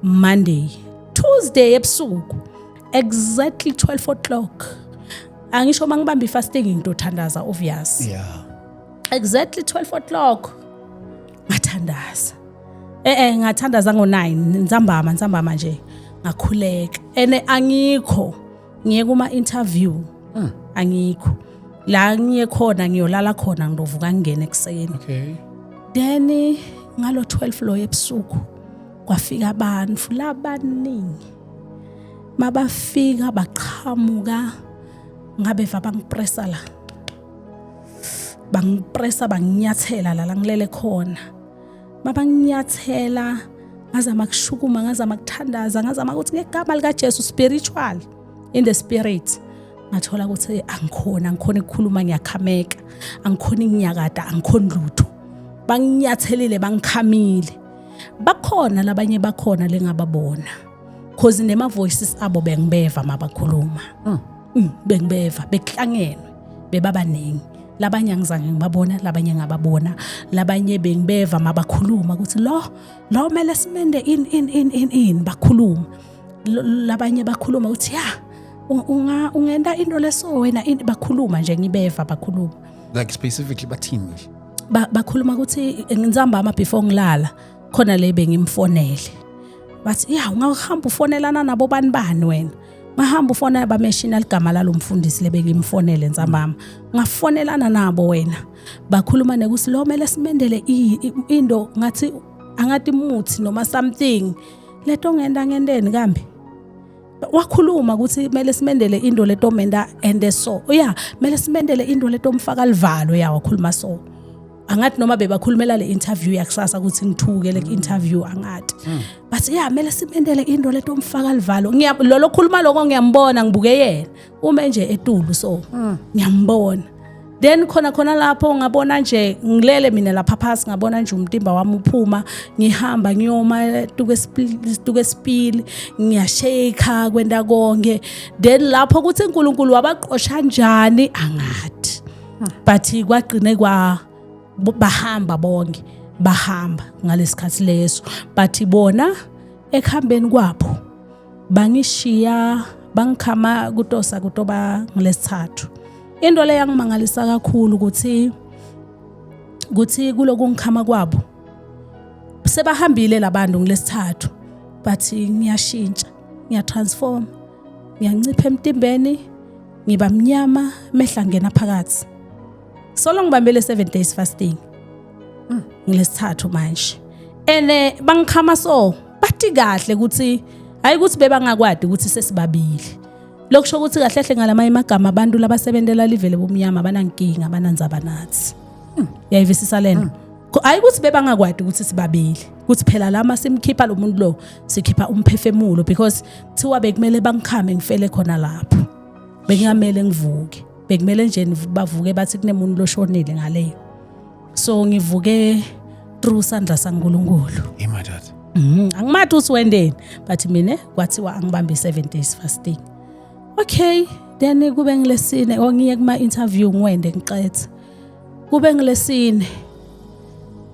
Monday, Tuesday ebusuku, exactly 12 o'clock. Angisho mangibamba ifasting ngitothandaza, obvious. Exactly 12 o'clock ngathandaza, ngathandaza ngo9 ntsambama, ntsambama nje ngakhuleka. Ene angikho ngiye kuma interview, angikho la ngiye khona, ngiyolala khona, ngizovuka ngingene ekuseni. Then ngalo 12 lo ebusuku kwafika abantu labaningi. Mabafika baqhamuka, ngabe va bangipressa la, bangipressa, banginyathela la ngilele khona. Mabanginyathela ngazama kushukuma, ngazama kuthandaza, ngazama ukuthi ngegama likaJesu, spiritual, in the spirit, ngathola ukuthi angikhona, angikhona ukukhuluma, ngiyakhameka, angikhona ukunyakada, angikhoni lutho. Banginyathelile, bangikhamile. Bakhona labanye, bakhona lengababona, cause nema voices abo bengibeva mabakhuluma. Bengibeva bekuhlangenwe, bebabaningi. Labanye angizange ngibabona, labanye ngababona, labanye bengibeva mabakhuluma ukuthi lo lo mele simende in in in in in bakhuluma. Labanye bakhuluma ukuthi ya, unga ungenda into leso wena in, bakhuluma nje, ngibeva bakhuluma. Like specifically bathini nje? Bakhuluma ukuthi nginzambama before ngilala khona le bengimfonele, bathi ya, ungahamba ufonelana nabo bani bani wena, ngahamba ufonela, bameshina ligama lalo mfundisi lebengimfonele ntsambama, ngafonelana nabo wena. Bakhuluma nekuthi lo mele simendele into, ngathi angathi muthi noma something leto ngenda ngendeni kambe. Wakhuluma ukuthi kumele simendele into letomenda and so yeah, kumele simendele into letomfaka livalo. Ya, wakhuluma so angathi noma bebakhulumela le interview yakusasa ukuthi ngithuke le interview, angathi, but yeah, kumele simendele into letomfaka livalo. Ngiya lo lokhuluma lokho ngiyambona, ngibuke yena ume nje etulu, so ngiyambona. Then khona khona lapho ngabona nje ngilele mina lapha phasi, ngabona nje umtimba wami uphuma, ngihamba ngiyoma tuke esipili, ngiyashake, kwenta konke. Then lapho kuthi uNkulunkulu wabaqosha njani angathi, but kwagcine kwa bahamba bonke, bahamba ngalesikhathi leso. But bona ekuhambeni kwabo Bangishiya, bangikhama kutosa kutoba ngilesithathu. Into le yangimangalisa kakhulu ukuthi kuloku ngikhama kwabo sebahambile labantu ngilesithathu, but ngiyashintsha, ngiyatransform, ngiyancipha emtimbeni, ngiba mnyama, mehla ngena phakathi. Solo ngibambele 7 days fasting ngilesithathu manje, ene bangikhama, so bathi kahle ukuthi hayi, ukuthi bebangakwadi ukuthi sesibabili. Lokusho ukuthi kahle hle ngalamanye amagama, abantu labasebentela livele bomnyama banankinga, banandzaba nathi. Yayivisisa lento? Hayi ukuthi bebangakwadi ukuthi sibabili, ukuthi phela lama simkhipha lo muntu lo, sikhipha umphefemulo, because kuthiwa bekumele bangikhame ngifele khona lapho, bekungamele ngivuke, bekumele nje bavuke bathi kunemuntu loshonile ngaleyo. So ngivuke through sandla saNkulunkulu. Imadoda. Angimathi uthi wendeni, but mina kwathiwa angibambe 7 days fasting. Okay, then kube ngilesine ongiye kuma interview, ngiwende ngiqethe. Kube ngilesine.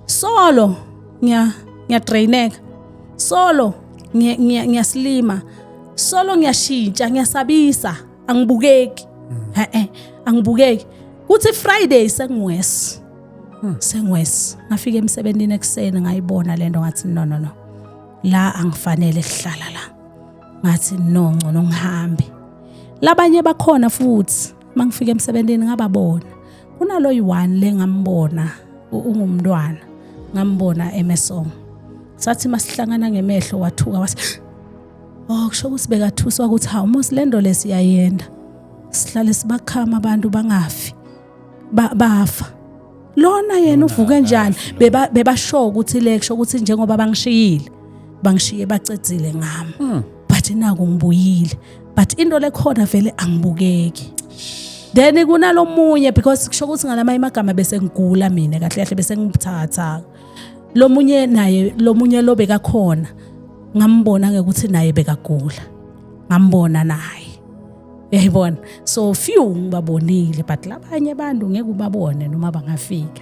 Solo ngiya ngiyadraineka. Solo ngiyasilima. Solo ngiyashintsha, ngiyasabisa, angibukeki. Eh, angibukeki. Kuthi Friday sengiwes. Sengiwes. Ngafika emsebenzini ekuseni, ngayibona lento, ngathi no, no, no. La angifanele kuhlala la. Ngathi no, ngcono ngihambe. Labanye bakhona futhi mangifika emsebenzini ngababona. Kunalo yi-one lengambona ungumntwana, ngambona emesong. Sathi masihlangana ngemehlo wathuka, wathi oh, kusho ukuthi bekathuswa ukuthi hawu mos lento lesiyayenda. Sihlale sibakhama abantu bangafi. Bafa. Lona yena uvuke njani? Beba bebasho ukuthi le kusho ukuthi njengoba bangishiyile, bangishiye bacedzile ngami. But naku ngibuyile. But into lekhona vele angibukeki. Then kunalomunye, because kusho ukuthi ngalamanye amagama bese ngigula mina kahle kahle, bese ngibuthakathaka. Lomunye naye, lomunye lo bekakhona, ngambona ngekuthi naye bekagula. Ngambona naye. Uyayibona? So few ngibabonile, but labanye abantu ngeke ubabone noma bangafika.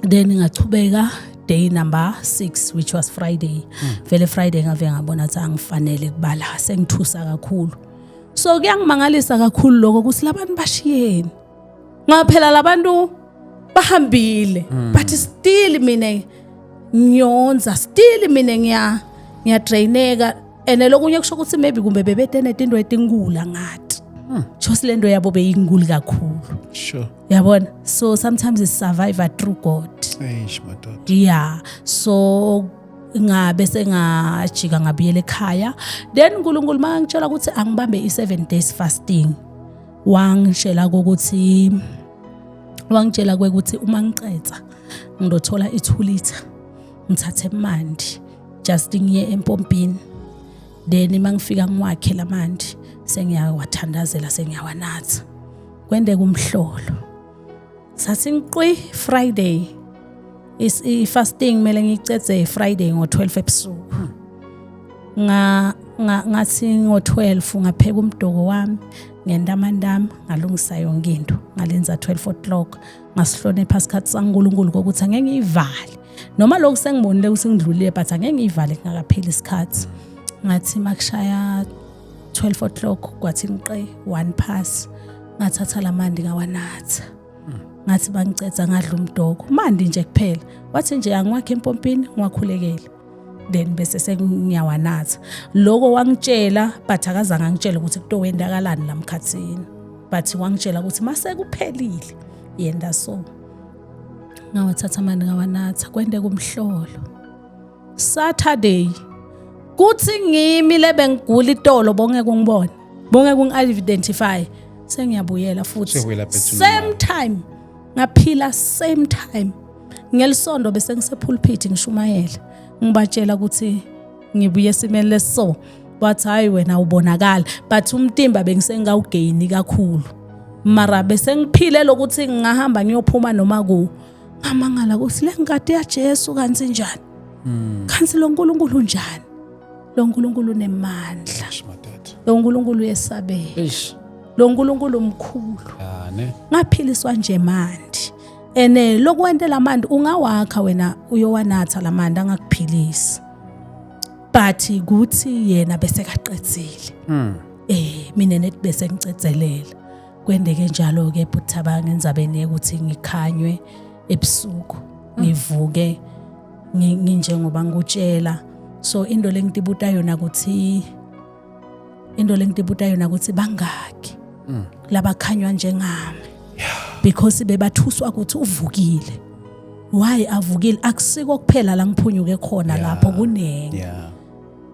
Then ngachubeka day number 6, which was Friday. Vele Friday ngave ngabona ukuthi angifanele kubala, sengithusa kakhulu. So kuyangimangalisa kakhulu lokho ukuthi labantu bashiyeni. Ngaphela labantu bahambile, but still mina ngiyonza, still mina ngiyadraineka, and lokunye kusho ukuthi maybe kumbe bebete netinto etinkulu ngathi. Chose lento yabo beyinkulu kakhulu. Yabona? So sometimes it's survivor through God. Eish madoda. Yeah, so ngabe sengajika ngabuyela ekhaya. Then uNkulunkulu makangitshela ukuthi angibambe i7 days fasting, wangitshela ukuthi uma ngiqedza ngidothola i2 liter, ngithathe mandi, just ngiye empompini, then mangifika ngiwakhe lamandi, sengiyawathandazela, sengiyawanatha. Kwendeka umhlolo. Sathi ngiqwi Friday, is i-fasting kumele ngiyicedze Friday ngo-12 ebusuku. Nga ngathi ngo-12 ngapheka umdoko wami, ngenda amandami, ngalungisa yonke into, ngalenza 12 o'clock. Ngasihlonipha isikhathi saNkulunkulu kokuthi angeke ngiyivale noma lokhu sengibonile ukuthi ngidlulile, but angeke ngiyivale kungakapheli isikhathi. Ngathi makushaya 12 o'clock, kwathi ngiqe one pass, ngathatha lamandi ngawanatha. Ngathi bangicedza ngadla umdoko mandi nje kuphela. Wathi nje angiwakhe empompini, ngiwakhulekele, then bese sengiyawanatha. Lokho wangitshela, but akazange angitshele ukuthi kutowendakalani lamkhathini, but wangitshela ukuthi mase kuphelile yenda. So ngawathatha manje, ngawanatha, kwendeka umhlolo. Saturday kuthi ngimi lebe ngigula itolo, bongeke ungibone, bongeke ungi-identify, sengiyabuyela futhi. Sewuyela back to Same time ngaphila, same time ngelisondo bese ngisepulpit ngishumayela, ngibatshela ukuthi ngibuye esimeni leso. Bathi hayi wena ubonakala, but umtimba bengisengawugaini kakhulu, mara bese ngiphile lokuthi ngingahamba ngiyophuma noma ku. Ngamangala ukuthi le ngadi yaJesu kanti njani, kanti lo nkulunkulu unjani, lo nkulunkulu unemandla. Eish madoda. Lo nkulunkulu uyesabeka. Eish. Lo nkulunkulu umkhulu. Ya ne. Ngaphiliswa nje mandi, ene lokwentela mandi ungawakha wena, uyowanatha lamandi, angakuphilisi. But kuthi yena bese kaqedzile. Mina nethi bese ngicedzelela. Kwendeke njalo ke bhuthaba ngendzabeni ukuthi ngikhanywe ebusuku, ngivuke nginjengoba ngikutshela. So into lengitibuta yona ukuthi, into lengitibuta yona ukuthi bangaki labakhanywa njengami, because bebathuswa ukuthi uvukile. Why avukile? Akusiko kuphela la ngiphunyuke khona, lapho kunengi.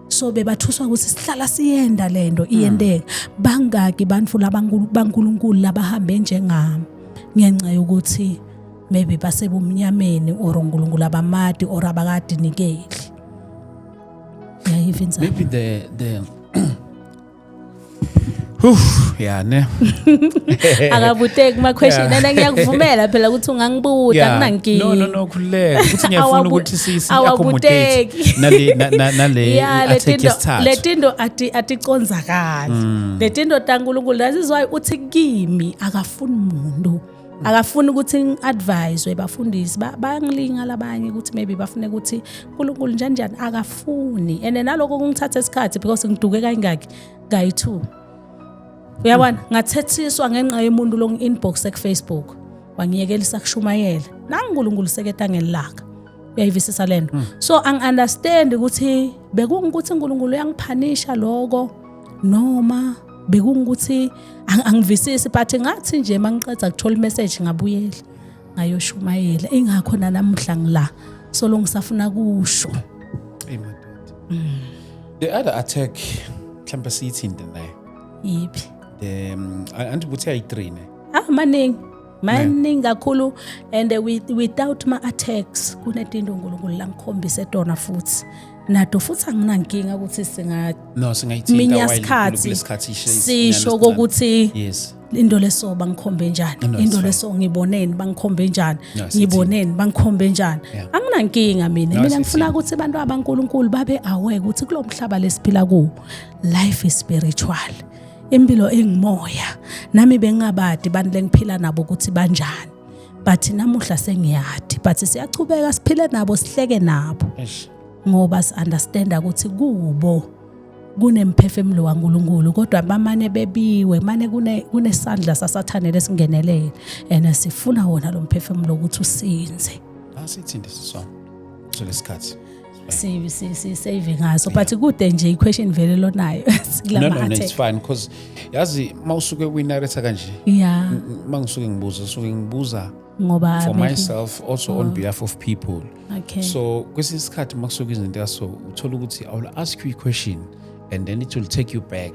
So bebathuswa ukuthi sihlala siyenda lento iyenteka. Bangaki bantfu labankulunkulu labahambe njengami ngenxa yokuthi maybe basebumnyameni or uNkulunkulu abamadi or abakadinikeli? Yayiva inzaba? Maybe the Whew, yeah, ne. Akabuteki ma question, and ngiyakuvumela phela ukuthi ungangibuta, kunankinga. No, khululeka. Ukuthi ngiyafuna ukuthi si accommodate Awabuteki. nale le attack tinto yesithathu. Le tinto aticondzakali le tinto taNkulunkulu. That is why uthi kimi akafuni muntu, akafuni ukuthi ngi-advise bafundisi. Bayangilinga labanye ukuthi maybe bafune ukuthi uNkulunkulu njani njani, akafuni. And naloko kungithatha isikhathi because ngiduke kayingaki, kayi-two, uyabona. Ngathethiswa ngenxa yomuntu lo ngi-inbox ku-Facebook, wangiyekelisa kushumayela nanguNkulunkulu seketa ngelaka. Uyayivisisa lento? So angi-understand ukuthi bekungukuthi uNkulunkulu uyangiphanisha lokho noma bekungukuthi angivisisi, but ngathi nje mangiqeda kuthola imessage ngabuyela ngayoshumayela. Ingakho nanamuhla ngila solo ngisafuna kusho. Hey madoda. The other attack mhlawumbe siyithinte nayo. Yiphi? The anti buthi ayi3 ne. Ah, maningi, maningi kakhulu. And without ma attacks kunetinto uNkulunkulu langikhombise tona futhi nato futhi anginankinga ukuthi singa No, singayithinta minya while sikhathi kulesikhathi sisho kokuthi into leso bangikhombe njani, No, it's into fine. leso ngiboneni bangikhombe njani, No, sithini. ngiboneni bangikhombe njani. Anginankinga mina. No, Mina ngifuna sithini. ukuthi abantu abankulunkulu babe aware ukuthi kulo mhlaba lesiphila kuwo, life is spiritual, impilo ingimoya. Nami bengingabadi bantu lengiphila nabo ukuthi banjani, but namuhla sengiyadi, but siyachubeka siphile nabo, sihleke nabo, Eish. ngoba si-understanda ukuthi kubo kunemphefumulo waNkulunkulu, kodwa bamane bebiwe, mane kunesandla sasathane lesingenelele and sifuna wona lo mphefumulo ukuthi usinze. Asithinte siswami. So lesikhathi. Si save ngaso, but kude nje i-question vele lonayo No, no, it's kulama. fine because yazi mawusuke uyinarrate kanje, mangisuke ngibuza, usuke ngibuza ngoba for myself also, on behalf of people. So kwesinye isikhathi makusuke izinto yaso uthola ukuthi I will ask you a question and then it will take you back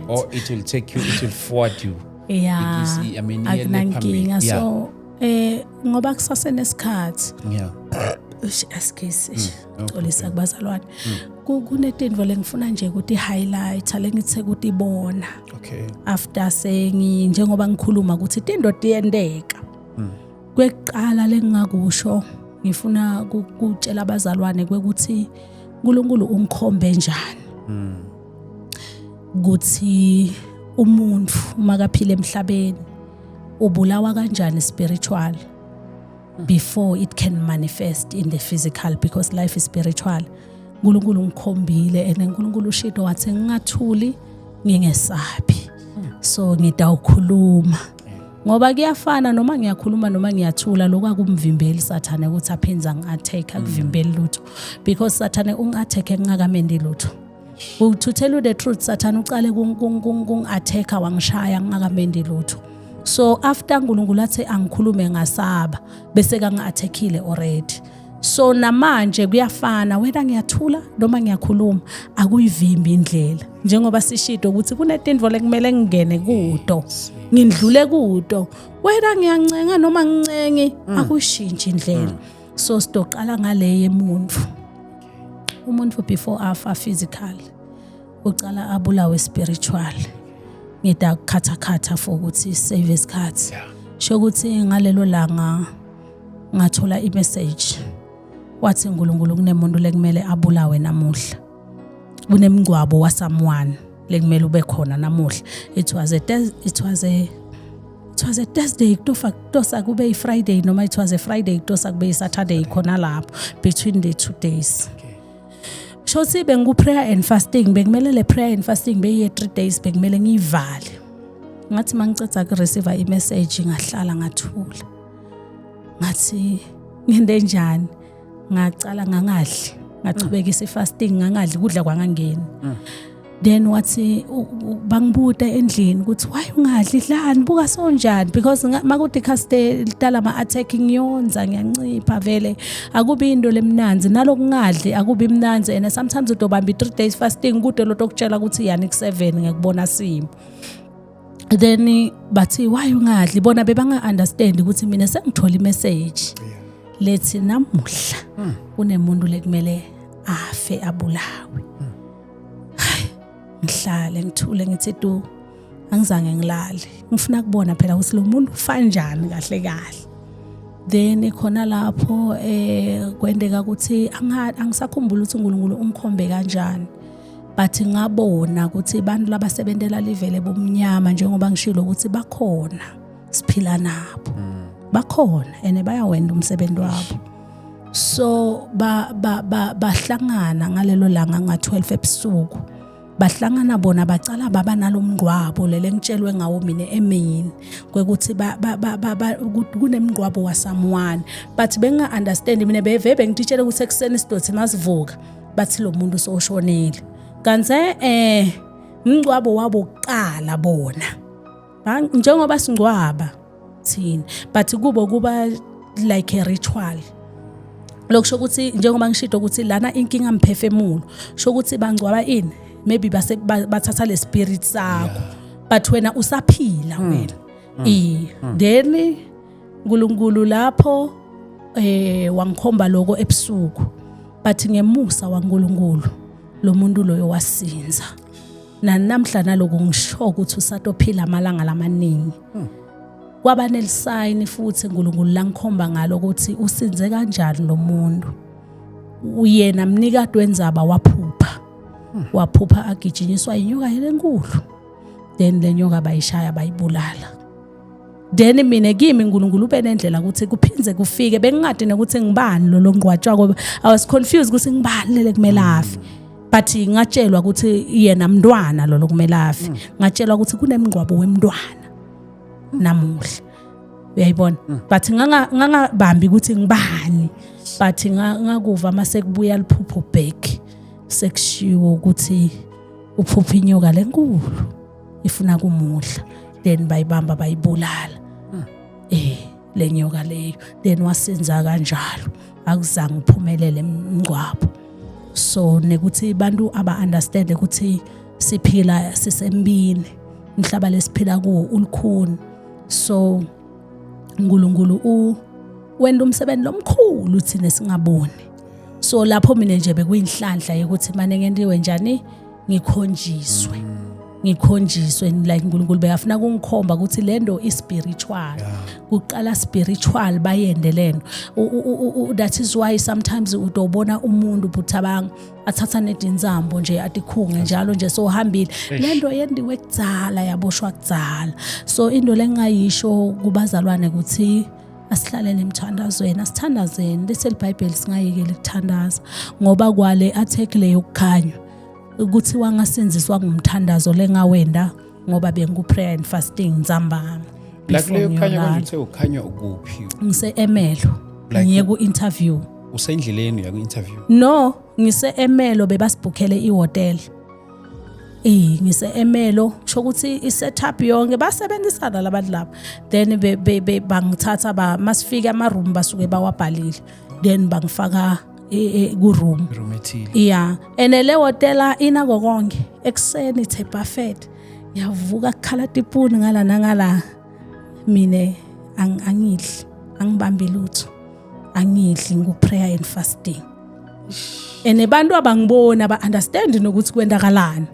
or it will take you, it will forward you. I mean, iyele phambili. Akunankinga. So ngoba kusasenesikhathi, Ush, asikisi No. xolisa kubazalwane. Kunetintfo lengifuna nje ukuthi highlight lengithe ukuthi ibona after sengi njengoba ngikhuluma ukuthi tinto tiyenteka. Kwekuqala lengingakusho, ngifuna kutshela abazalwane kwekuthi uNkulunkulu ungikhombe njani ukuthi umuntu uma kaphila emhlabeni ubulawa kanjani spiritual before it can manifest in the physical, because life is spiritual. uNkulunkulu ngikhombile and uNkulunkulu ushito wathi ngingathuli, ngingesabi, so ngidawukhuluma ngoba kuyafana noma ngiyakhuluma noma ngiyathula, lokhu akumvimbeli sathane ukuthi aphinze angi-attack. Akuvimbeli lutho because sathane ungi-attack engingakamendi lutho. To tell you the truth, sathane ucale kungi-attack wangishaya ngingakamendi lutho. So after uNkulunkulu athi angikhulume ngasaba, bese kangi-attackile already. So namanje kuyafana, wena ngiyathula noma ngiyakhuluma, akuyivimbi indlela, njengoba sishido ukuthi kunetintfo lekumele ngingene kuto, ngindlule kuto, wena ngiyancenga noma ngincengi, akushintshi indlela. So sidoqala ngale yemuntu. Umuntu before afa physical ucala abulawe spiritual. Ngida kukhatha for ukuthi save isikhathi. Sho ukuthi ngalelo langa ngathola imessage, wathi uNkulunkulu kunemuntu lekumele abulawe namuhla, kunemngcwabo wasomeone lekumele ube khona namuhla. It was a Thursday, kutofa kutosa kube i-Friday, noma it was a Friday, kutosa kube i-Saturday, khona lapho between the 2 days. Shothi bengiku prayer and fasting, bekumele le prayer and fasting beyiye 3 days, bekumele ngiyivale. Ngathi mangiceda ku receive i message, ngahlala ngathula, ngathi ngende njani. Ngacala ngangadli, ngachubekisa i-fasting, ngangadli kudla kwangangeni. Then wathi bangibuta endlini ukuthi why ungadli, dlani, buka sonjani, because makuthi khaste litala ma attack ngiyonza, ngiyancipha vele, akubi into lemnanzi nalokungadli, akubi mnanzi. And sometimes udobamba i-3 days fasting kude lo tokutshela ukuthi yani ku-7 ngiyakubona simo. Then bathi why ungadli, bona bebanga understand ukuthi mina sengithola imessage lethi namuhla kunemuntu lekumele afe, abulawe. Hayi, ngihlale ngithule, ngithi tu, angizange ngilale, ngifuna kubona phela ukuthi lo muntu ufanjani kahle kahle. Then khona lapho kwendeka ukuthi angisakhumbula ukuthi uNkulunkulu ungikhombe kanjani, but ngabona ukuthi abantu labasebentela livele bomnyama, njengoba ngishilo ukuthi bakhona, siphila nabo, bakhona and bayawenda umsebenzi wabo. So ba ba ba bahlangana ngalelo langa nga-12 ebusuku, bahlangana bona, bacala baba nalomngcwabo lele ngitshelwe ngawo mina emini kwekuthi ba ba ba ba kunemngcwabo wasomeone, but benga understand mina, beve bengitshela ukuthi ekuseni sidothi masivuka bathi lo muntu soshonile, kanti umngcwabo wabo kuqala bona njengoba singcwaba thina, but kubo kuba like a ritual. Lokusho ukuthi njengoba ngishilo ukuthi lana inkinga mphefemulo, sho ukuthi bangcwaba ini, maybe base bathatha le spirit sakho, but wena usaphila wena. Then uNkulunkulu lapho wangikhomba lokho ebusuku, but ngemusa waNkulunkulu lo muntu loyo wasinza. Nanamhla naloku ngisho ukuthi usatophila amalanga lamaningi. Kwaba nelisayini futhi uNkulunkulu langikhomba ngalo ukuthi usinze kanjani lo muntu. Uyena mnikati wenzaba waphupha, waphupha agijinyiswa inyoka lenkulu, then le nyoka bayishaya, bayibulala. Then mina kimi uNkulunkulu ube nendlela ukuthi kuphinze kufike, bengingadi nokuthi ngibani lo longqwatshwa. I was confused ukuthi ngibani lele kumele afe, but ngatshelwa ukuthi yena mntwana lo lokumele afe. Ngatshelwa ukuthi kunemngcwabo wemntwana namuhla, uyayibona, but ngangabambi ukuthi ngibani, but ngakuva mase kubuya liphupho back, sekushiwo ukuthi uphupha inyoka lenkulu ifuna kumudla, then bayibamba, bayibulala le nyoka leyo. Then wasenza kanjalo, akuzange uphumelele emngcwabo. So nekuthi abantu aba understand ukuthi siphila sisembini, umhlaba lesiphila kuwo ulukhuni. So uNkulunkulu u wenda umsebenzi lomkhulu thina singaboni. So lapho mina nje bekuyinhlanhla yokuthi mane ngentiwe njani, ngikhonjiswe like uNkulunkulu bekafuna kungikhomba ukuthi lento i-spiritual kuqala, spiritual bayende lento. That is why sometimes utobona umuntu buthabanga athatha nedinzambo nje atikhunge njalo nje, sohambile lento yendiwe kudzala, yaboshwa kudzala. So into lengayisho kubazalwane ukuthi asihlalele emthandazweni, asithandazeni, lithi iBhayibheli singayekeli ukuthandaza, ngoba kwale attack le yokukhanywa ukuthi wangasinziswa ngumthandazo lengawenda, ngoba bengu prayer and fasting nzambama. La kuleyo khanya kanje, uthe ukhanya ukuphi? Ngise Emelo. Ngiye ku interview. Usendleleni uya ku-interview? No, ngise Emelo, bebasibhukhele ihotel. Ngise Emelo, kusho ukuthi i-setup yonke basebenzisana labantu laba. Then be bangithatha, ba masifika ama room basuke bawabhalile, then bangifaka ku room. Room ethile. Yeah, and le hotela inako konke. Ekuseni it's a buffet. Yavuka kukhala tipuni ngala nangala. Mine angidli, angibambi lutho. Angidli, ngu prayer and fasting. And abantu abangiboni aba understand nokuthi kwendakalani.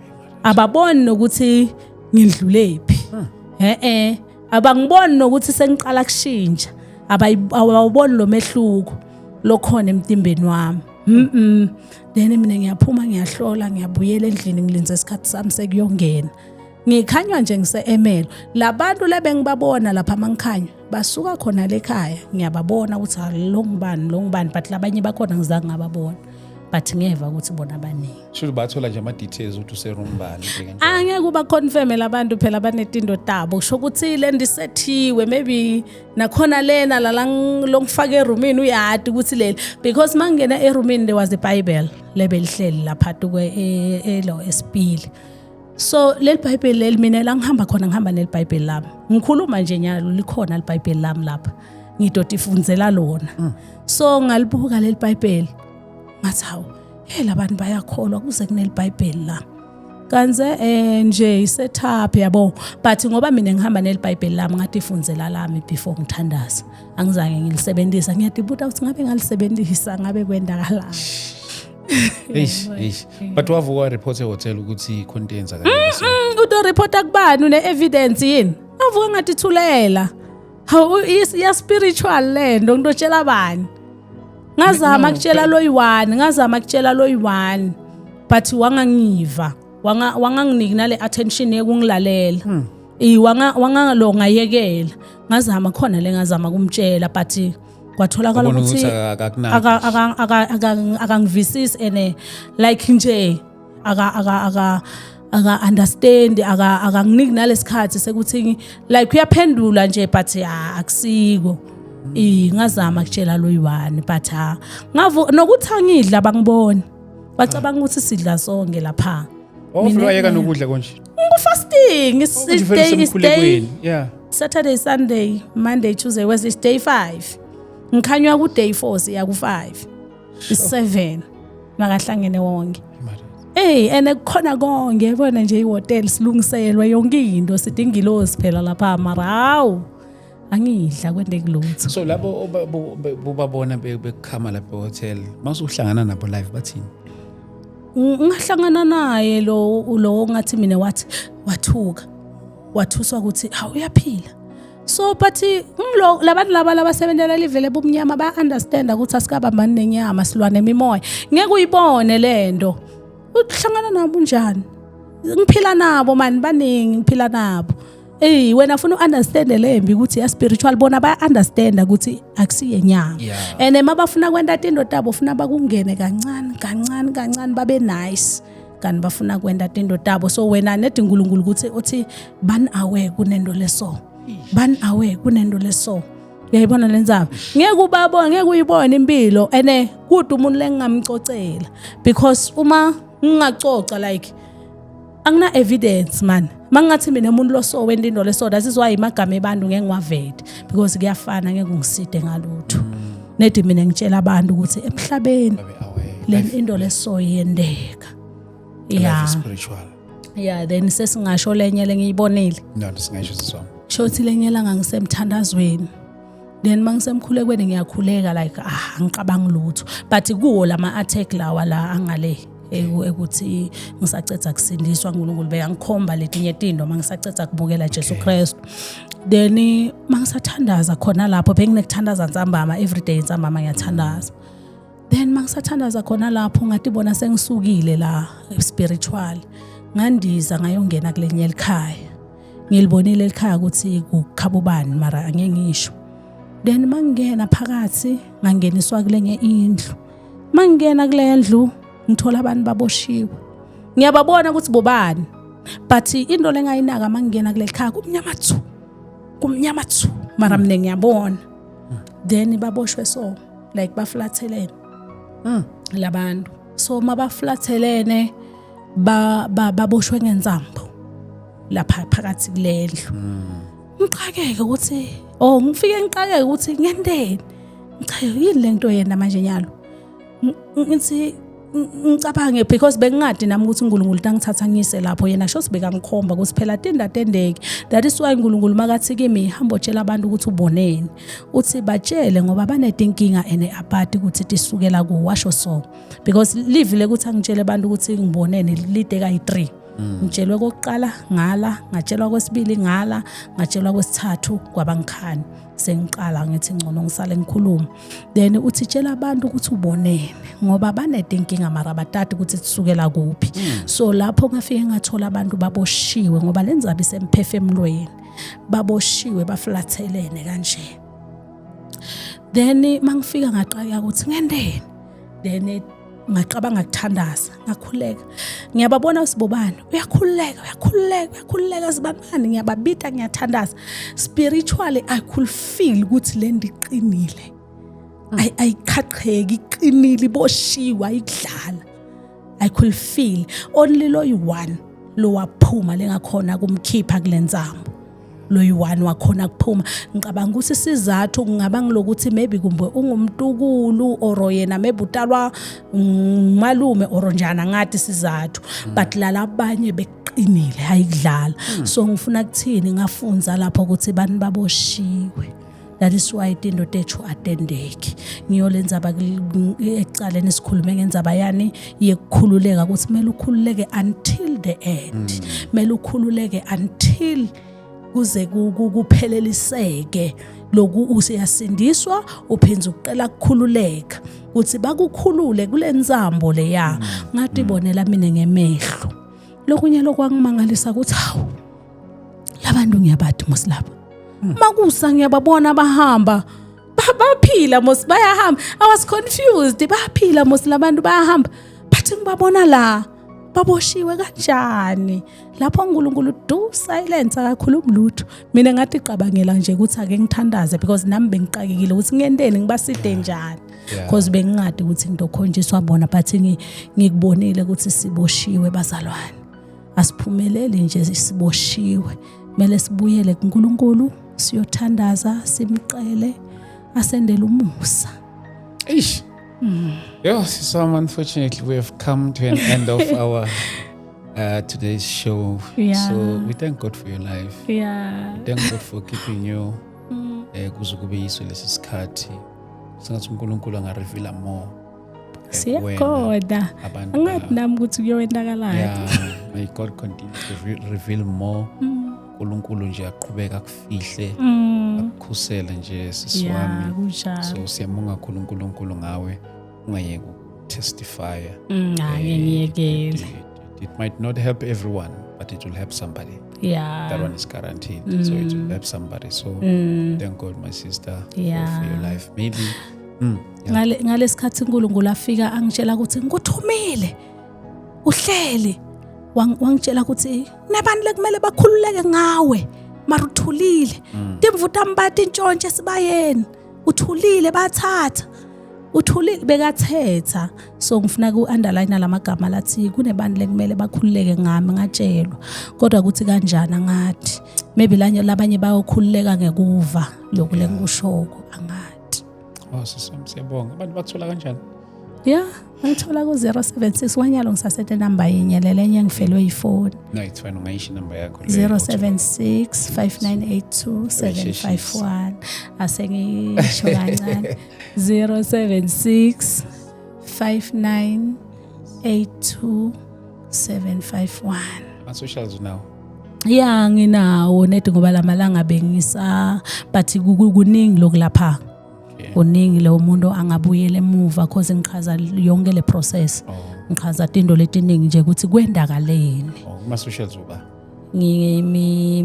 Ababoni nokuthi ngidlulephi. Abangiboni nokuthi sengiqala kushintsha. Abawuboni lo mehluko lokhona emtimbeni wami. Then mina ngiyaphuma, ngiyahlola, ngiyabuyela endlini, ngilinze isikhathi sami sekuyongena. Ngikhanywa nje ngise Emelo. Labantu lebengibabona lapha mangikhanywa basuka khona lekhaya, ngiyababona ukuthi lo ngibani, lo ngibani, but labanye bakhona ngizange ngababona. But ngeva ukuthi bona baningi. Shuthi bathola nje ama-details ukuthi use-room bani nje kanjalo. Angeke uba-confirme labantu phela, banetindo tabo. Kusho ukuthi le ndisethiwe, maybe nakhona lena lala longifake erumini uyati ukuthi leli, because mangingena erumini there was a Bible lebelihleli lapha tukwe elo esipili. So leli Bible leli, mina la ngihamba khona ngihamba neli Bible lami. Ngikhuluma nje nyalo likhona liBhayibheli lami lapha, ngidoti lona. So ngalibuka leli Bible, ngathi, "Hawu, hey, labantu bayakholwa kuze kuneli Bible la." Kanze nje isetup yabo, but ngoba mina ngihamba neliBhayibheli lami, ngathi ifunzela lami before ngithandaza. Angizange ngilisebenzisa. Ngiyadibuta ukuthi ngabe ngalisebenzisa ngabe kwendakalani. Eish, eish, but wavuka wa-report ehotel ukuthi khona into eyenzakalayo so? Uto-reporta kubani? Une-evidence yini? Avuka ngathi thulela. Hawu, iya spiritual lento, ngitotshela bani? Ngazama No, kutshela loyi-one, ngazama kutshela loyi-one, but wangangiva, wanganginiki nale attention yekungilalela. Wanga lo ngayekela. Ngazama khona le, ngazama kumtshela, but kwatholakala Wabona ukuthi ukuthi akakunaki. Akangivisisi ene like nje aka understand, akanginiki nalesikhathi sekuthi like uyaphendula nje, but ah, akusiko. Ngazama kutshela lo yi-one, but ha, ngavu nokuthi angidla, bangibona bacabanga ukuthi sidla sonke lapha. Oh, Mina- vele wayeka nokudla konje? Ngu-fasting, Ukuthi it's vele day, it's day usemkhulekweni, yeah. Saturday, Sunday, Monday, Tuesday, Wednesday, it's day 5. Ngikhanywa ku day 4, siya ku 5, is 7 makahlangene wonke. Hey, ene kukhona konke, yabona nje ihotel silungiselwe yonke into, sidinga ilozi phela lapha, mara hawu, angidla kwendeki lutho. So labo bobabona bekukhama lapha ehotel, masuhlangana nabo live, bathini? Ngahlangana naye lo ngathi mina wathi wathuka, wathuswa ukuthi hawu, uyaphila. So but ngilo labantu laba labasebenzela livele bumnyama ba understand ukuthi asikabambani nenyama, silwa nemimoya. Ngeke uyibone lento uhlangana nabo unjani. Ngiphila nabo mani, baningi ngiphila nabo. Ey, wena funa u-understand lembi ukuthi ya spiritual, bona baya understand ukuthi akusiye nyama. And mabafuna kwenta tinto tabo, funa bakungene kancane kancane kancane, babe nice, kanti bafuna kwenta tinto tabo. So wena nedi uNkulunkulu ukuthi uthi bani aware kunento leso, bani aware kunento leso. Uyayibona lenzaba? Ngeke ubabone, ngeke uyibone impilo ene kude umuntu lengingamcocela, because uma ngingacoca like angina evidence man. Mangathi mina umuntu lo, so wenta into leso, that is why imagama ebantu ngeke ngiwavete, because kuyafana, ngeke ungiside ngalutho. Nedi mina ngitshela abantu ukuthi emhlabeni Babe aware. Le into leso yendeka. Life Yeah. is spiritual. Yeah, then sesingasho lenye lengiyibonile. No, singasho, siswami. Shothi lenye langa ngisemthandazweni, then mangisemkhulekweni ngiyakhuleka like, ah, angicabangi lutho, but kuwo lama attack lawa la angale ekuthi ngisacetha kusindiswa, uNkulunkulu beyangikhomba letinye tinto mangisacetha kubukela Jesu Kristu. Then mangisathandaza khona lapho, benginekuthandaza ntsambama every day, ntsambama ngiyathandaza. Then mangisathandaza khona lapho, ngatibona sengisukile la spiritual, ngandiza ngayongena kulenye elikhaya. Ngilibonile elikhaya ukuthi kukhabubani, mara angeke ngisho. Then mangingena phakathi, ngangeniswa kulenye indlu. Mangingena kule ndlu, ngithola abantu baboshiwe, ngiyababona ukuthi bobani, but into lengayinaka mangingena kuleli khaya, kumnyama thu, kumnyama thu, mara mina ngiyabona. Then baboshwe, so like baflathelene labantu. So mabaflathelene, baboshwe ngensambo lapha phakathi kulendlu. Ngiqakeke ukuthi, oh, ngifike ngiqakeke ukuthi ngenteni, ngicha, yini lento yena manje nyalo? Ngithi ngicabange, because bengingadi nami ukuthi uNkulunkulu tangithatha ngise lapho. Yena sho sibeka ngikhomba ukuthi phela tinda tendeki. That is why uNkulunkulu makathi kimi, hamba otshela abantu ukuthi uboneni, uthi batshele ngoba banetinkinga ene apati ukuthi tisukela ku washo. So because live lekuthi angitshele abantu ukuthi ngibonene lide kayi-3. Ngitshelwe kokuqala ngala, ngatshelwa kwesibili ngala, ngatshelwa kwesithathu kwabangikhani. Sengiqala ngithi ngcono ngisale ngikhuluma. Then uthi tshela abantu ukuthi ubonene ngoba banetinkinga, mara abatati ukuthi kusukela kuphi. So lapho ngafike ngathola abantu baboshiwe, ngoba le ndzaba isemphefemulweni, baboshiwe baflathelene kanje. Then mangifika ngaqala ukuthi ngendeni, then Ngacabanga kuthandaza, ngakhuleka. Ngiyababona usibobani, uyakhululeka, uyakhululeka, uyakhululeka sibabani, ngiyababita, ngiyathandaza. Spiritually I could feel ukuthi le nto iqinile. Ayiqhaqheki, iqinile, iboshiwe, ayikudlala. I could feel only lo yi-one lo waphuma lengakhona kumkhipha kule nsambo, lo yi-one wakhona kuphuma. Ngicabanga ukuthi isizathu kungaba ngilokuthi maybe kumbe ungumtukulu or yena maybe utalwa malume or njani, angathi isizathu, but lalabanye bekuqinile, ayikudlala. So ngifuna kuthini, ngafunza lapho ukuthi bantu baboshiwe. That is why tinto tethu atendeki. Ngiyo le ndzaba ekucaleni sikhulume ngendzaba yani yekukhululeka, ukuthi kumele ukhululeke until the end, kumele ukhululeke until kuze kupheleliseke loku. Usiyasindiswa, uphinza uqela kukhululeka, ukuthi bakukhulule kule nsambo leya. Ngatibonela mina ngemehlo. Lokunye lokwangimangalisa ukuthi hawu, labantu ngiyabadi mos lapha, makusa ngiyababona bahamba, baphila mos, bayahamba. I was confused, baphila mos labantu, bayahamba, but ngibabona la baboshiwe kanjani? Lapho uNkulunkulu do silence, akakhulumi lutho. Mina ngathi cabangela nje ukuthi ake ngithandaze, because nami bengiqakekile ukuthi ngenteni, ngibaside njani, because bengingadi ukuthi ngidokhonjiswa bona, but ngikubonile ukuthi siboshiwe bazalwane, asiphumeleli nje, siboshiwe. Kumele sibuyele kuNkulunkulu, siyothandaza, simcele asendele umusa. Eish. Yo, so unfortunately we have come to an end of our today's show. So we thank God for your life. We thank God for keeping you kuze kube yiso lesi sikhathi. Sengathi uNkulunkulu angareveala more kuwena, Siyakhona. abantu Angathi nami ukuthi kuyowenzakalani. Yeah, may God continue to reveal more. uNkulunkulu nje aqhubeka akufihle, akukhusele nje, sisi wami. Kunjalo. So siyabonga kakhulu uNkulunkulu ngawe, ungayeki ukutestify. Angeke ngiyekele. It might not help everyone, but it will help somebody. That one is guaranteed. So it will help somebody. So thank God, my sister, for your life. Maybe yeah. Ngalesikhathi uNkulunkulu afika angitshela ukuthi ngikuthumile, uhleli wangitshela ukuthi nabantu lekumele bakhululeke ngawe, mara uthulile. Timvu tami batintshontshe esibayeni, uthulile, bathatha, uthulile, bekathetha. So ngifuna ku-underline lamagama lathi kunebantu lekumele bakhululeke ngami. Ngatshelwa, kodwa ukuthi kanjani angathi. Maybe lanye labanye bayokhululeka ngekuva lokhu lengikushoko, angathi. Oh, sisi wami, siyabonga. Abantu bakuthola kanjani? Ya, ngithola ku-076 wanyalo, ngisasete namba yinye, lelenye ngifelwe yifoni. No, it's fine. Ungayisho inamba yakho leyo. 076 5982 751. Asengisho kancane, 076 5982 751. Ama-socials unawo? Ya, nginawo nedi, ngoba lamalanga bengisa, but kuningi lokulapha. Kuningi lo muntu angabuyela emuva, cause ngichaza yonke le process. Ngichaza tinto letiningi nje ukuthi kwendakaleni. Oh, kuma-socials uba? Ngimi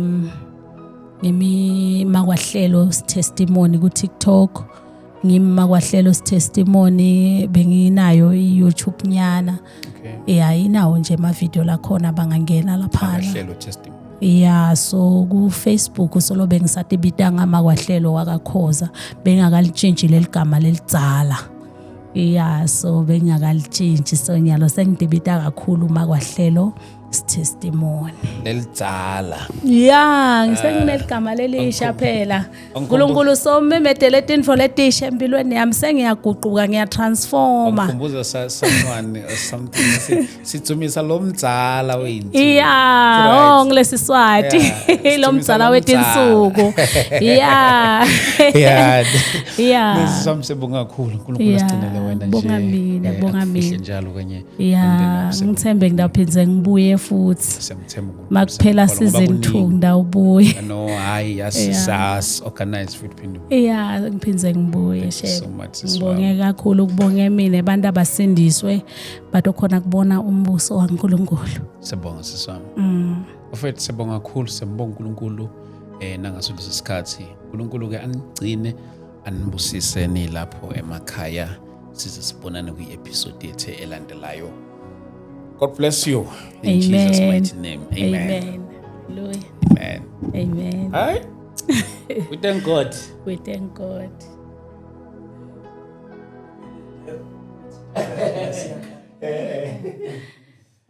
Makwahlelo Testimony ku TikTok, ngimi Makwahlelo Testimony, benginayo i-YouTube nyana. Yeah, inawo nje ama video lakhona, bangangena laphana. Amahlelo Testimony. Yeah, so ku Facebook solo bengisatibita ngamaKwahlelo wakaKhoza, bengakalintshintshi leligama lelidzala. Yeah, so bengakalintshintshi, so nyalo sengidibita kakhulu Makwahlelo Testimony. Lelidzala. Ya, ngisengineligama lelisha phela. uNkulunkulu somemedele tintfo letisha empilweni yami, sengiyaguquka, ngiyatransforma. Ngikhumbuza someone or something, sidzumisa lo mdzala wethu. Yeah, oh, ngilesiswati. Lo mdzala wetinsuku. Yeah. Lesi sami, sibonga kakhulu. uNkulunkulu asigcinele wena nje. Bonga mina, bonga akufihle mina. njalo kanye Yeah, ngithembe ngidawuphindze ngibuye futhi. Siyamthemba uNkulunkulu. Makuphela Siyamkholwa ngoba season 2 kuningi. ngidawubuya. No, hayi, asisas organize futhi phinde ubuye. Yeah, ngiphindze ngibuye. Thank you Shem. so much, sis Ngibonge wami. kakhulu, kubonge mina, abantu abasindiswe batokhona kubona umbuso waNkulunkulu. Siyabonga, sisi wami. Mfowethu, siyabonga kakhulu, siyambonga uNkulunkulu nangaso lesi sikhathi. uNkulunkulu ke anigcine, anibusise ni lapho emakhaya. Size sibonane kwi-episode yethu elandelayo. God bless you in Jesus' mighty name. Amen. Amen. Hallelujah. Amen. Amen. Hi. We thank God. We thank God.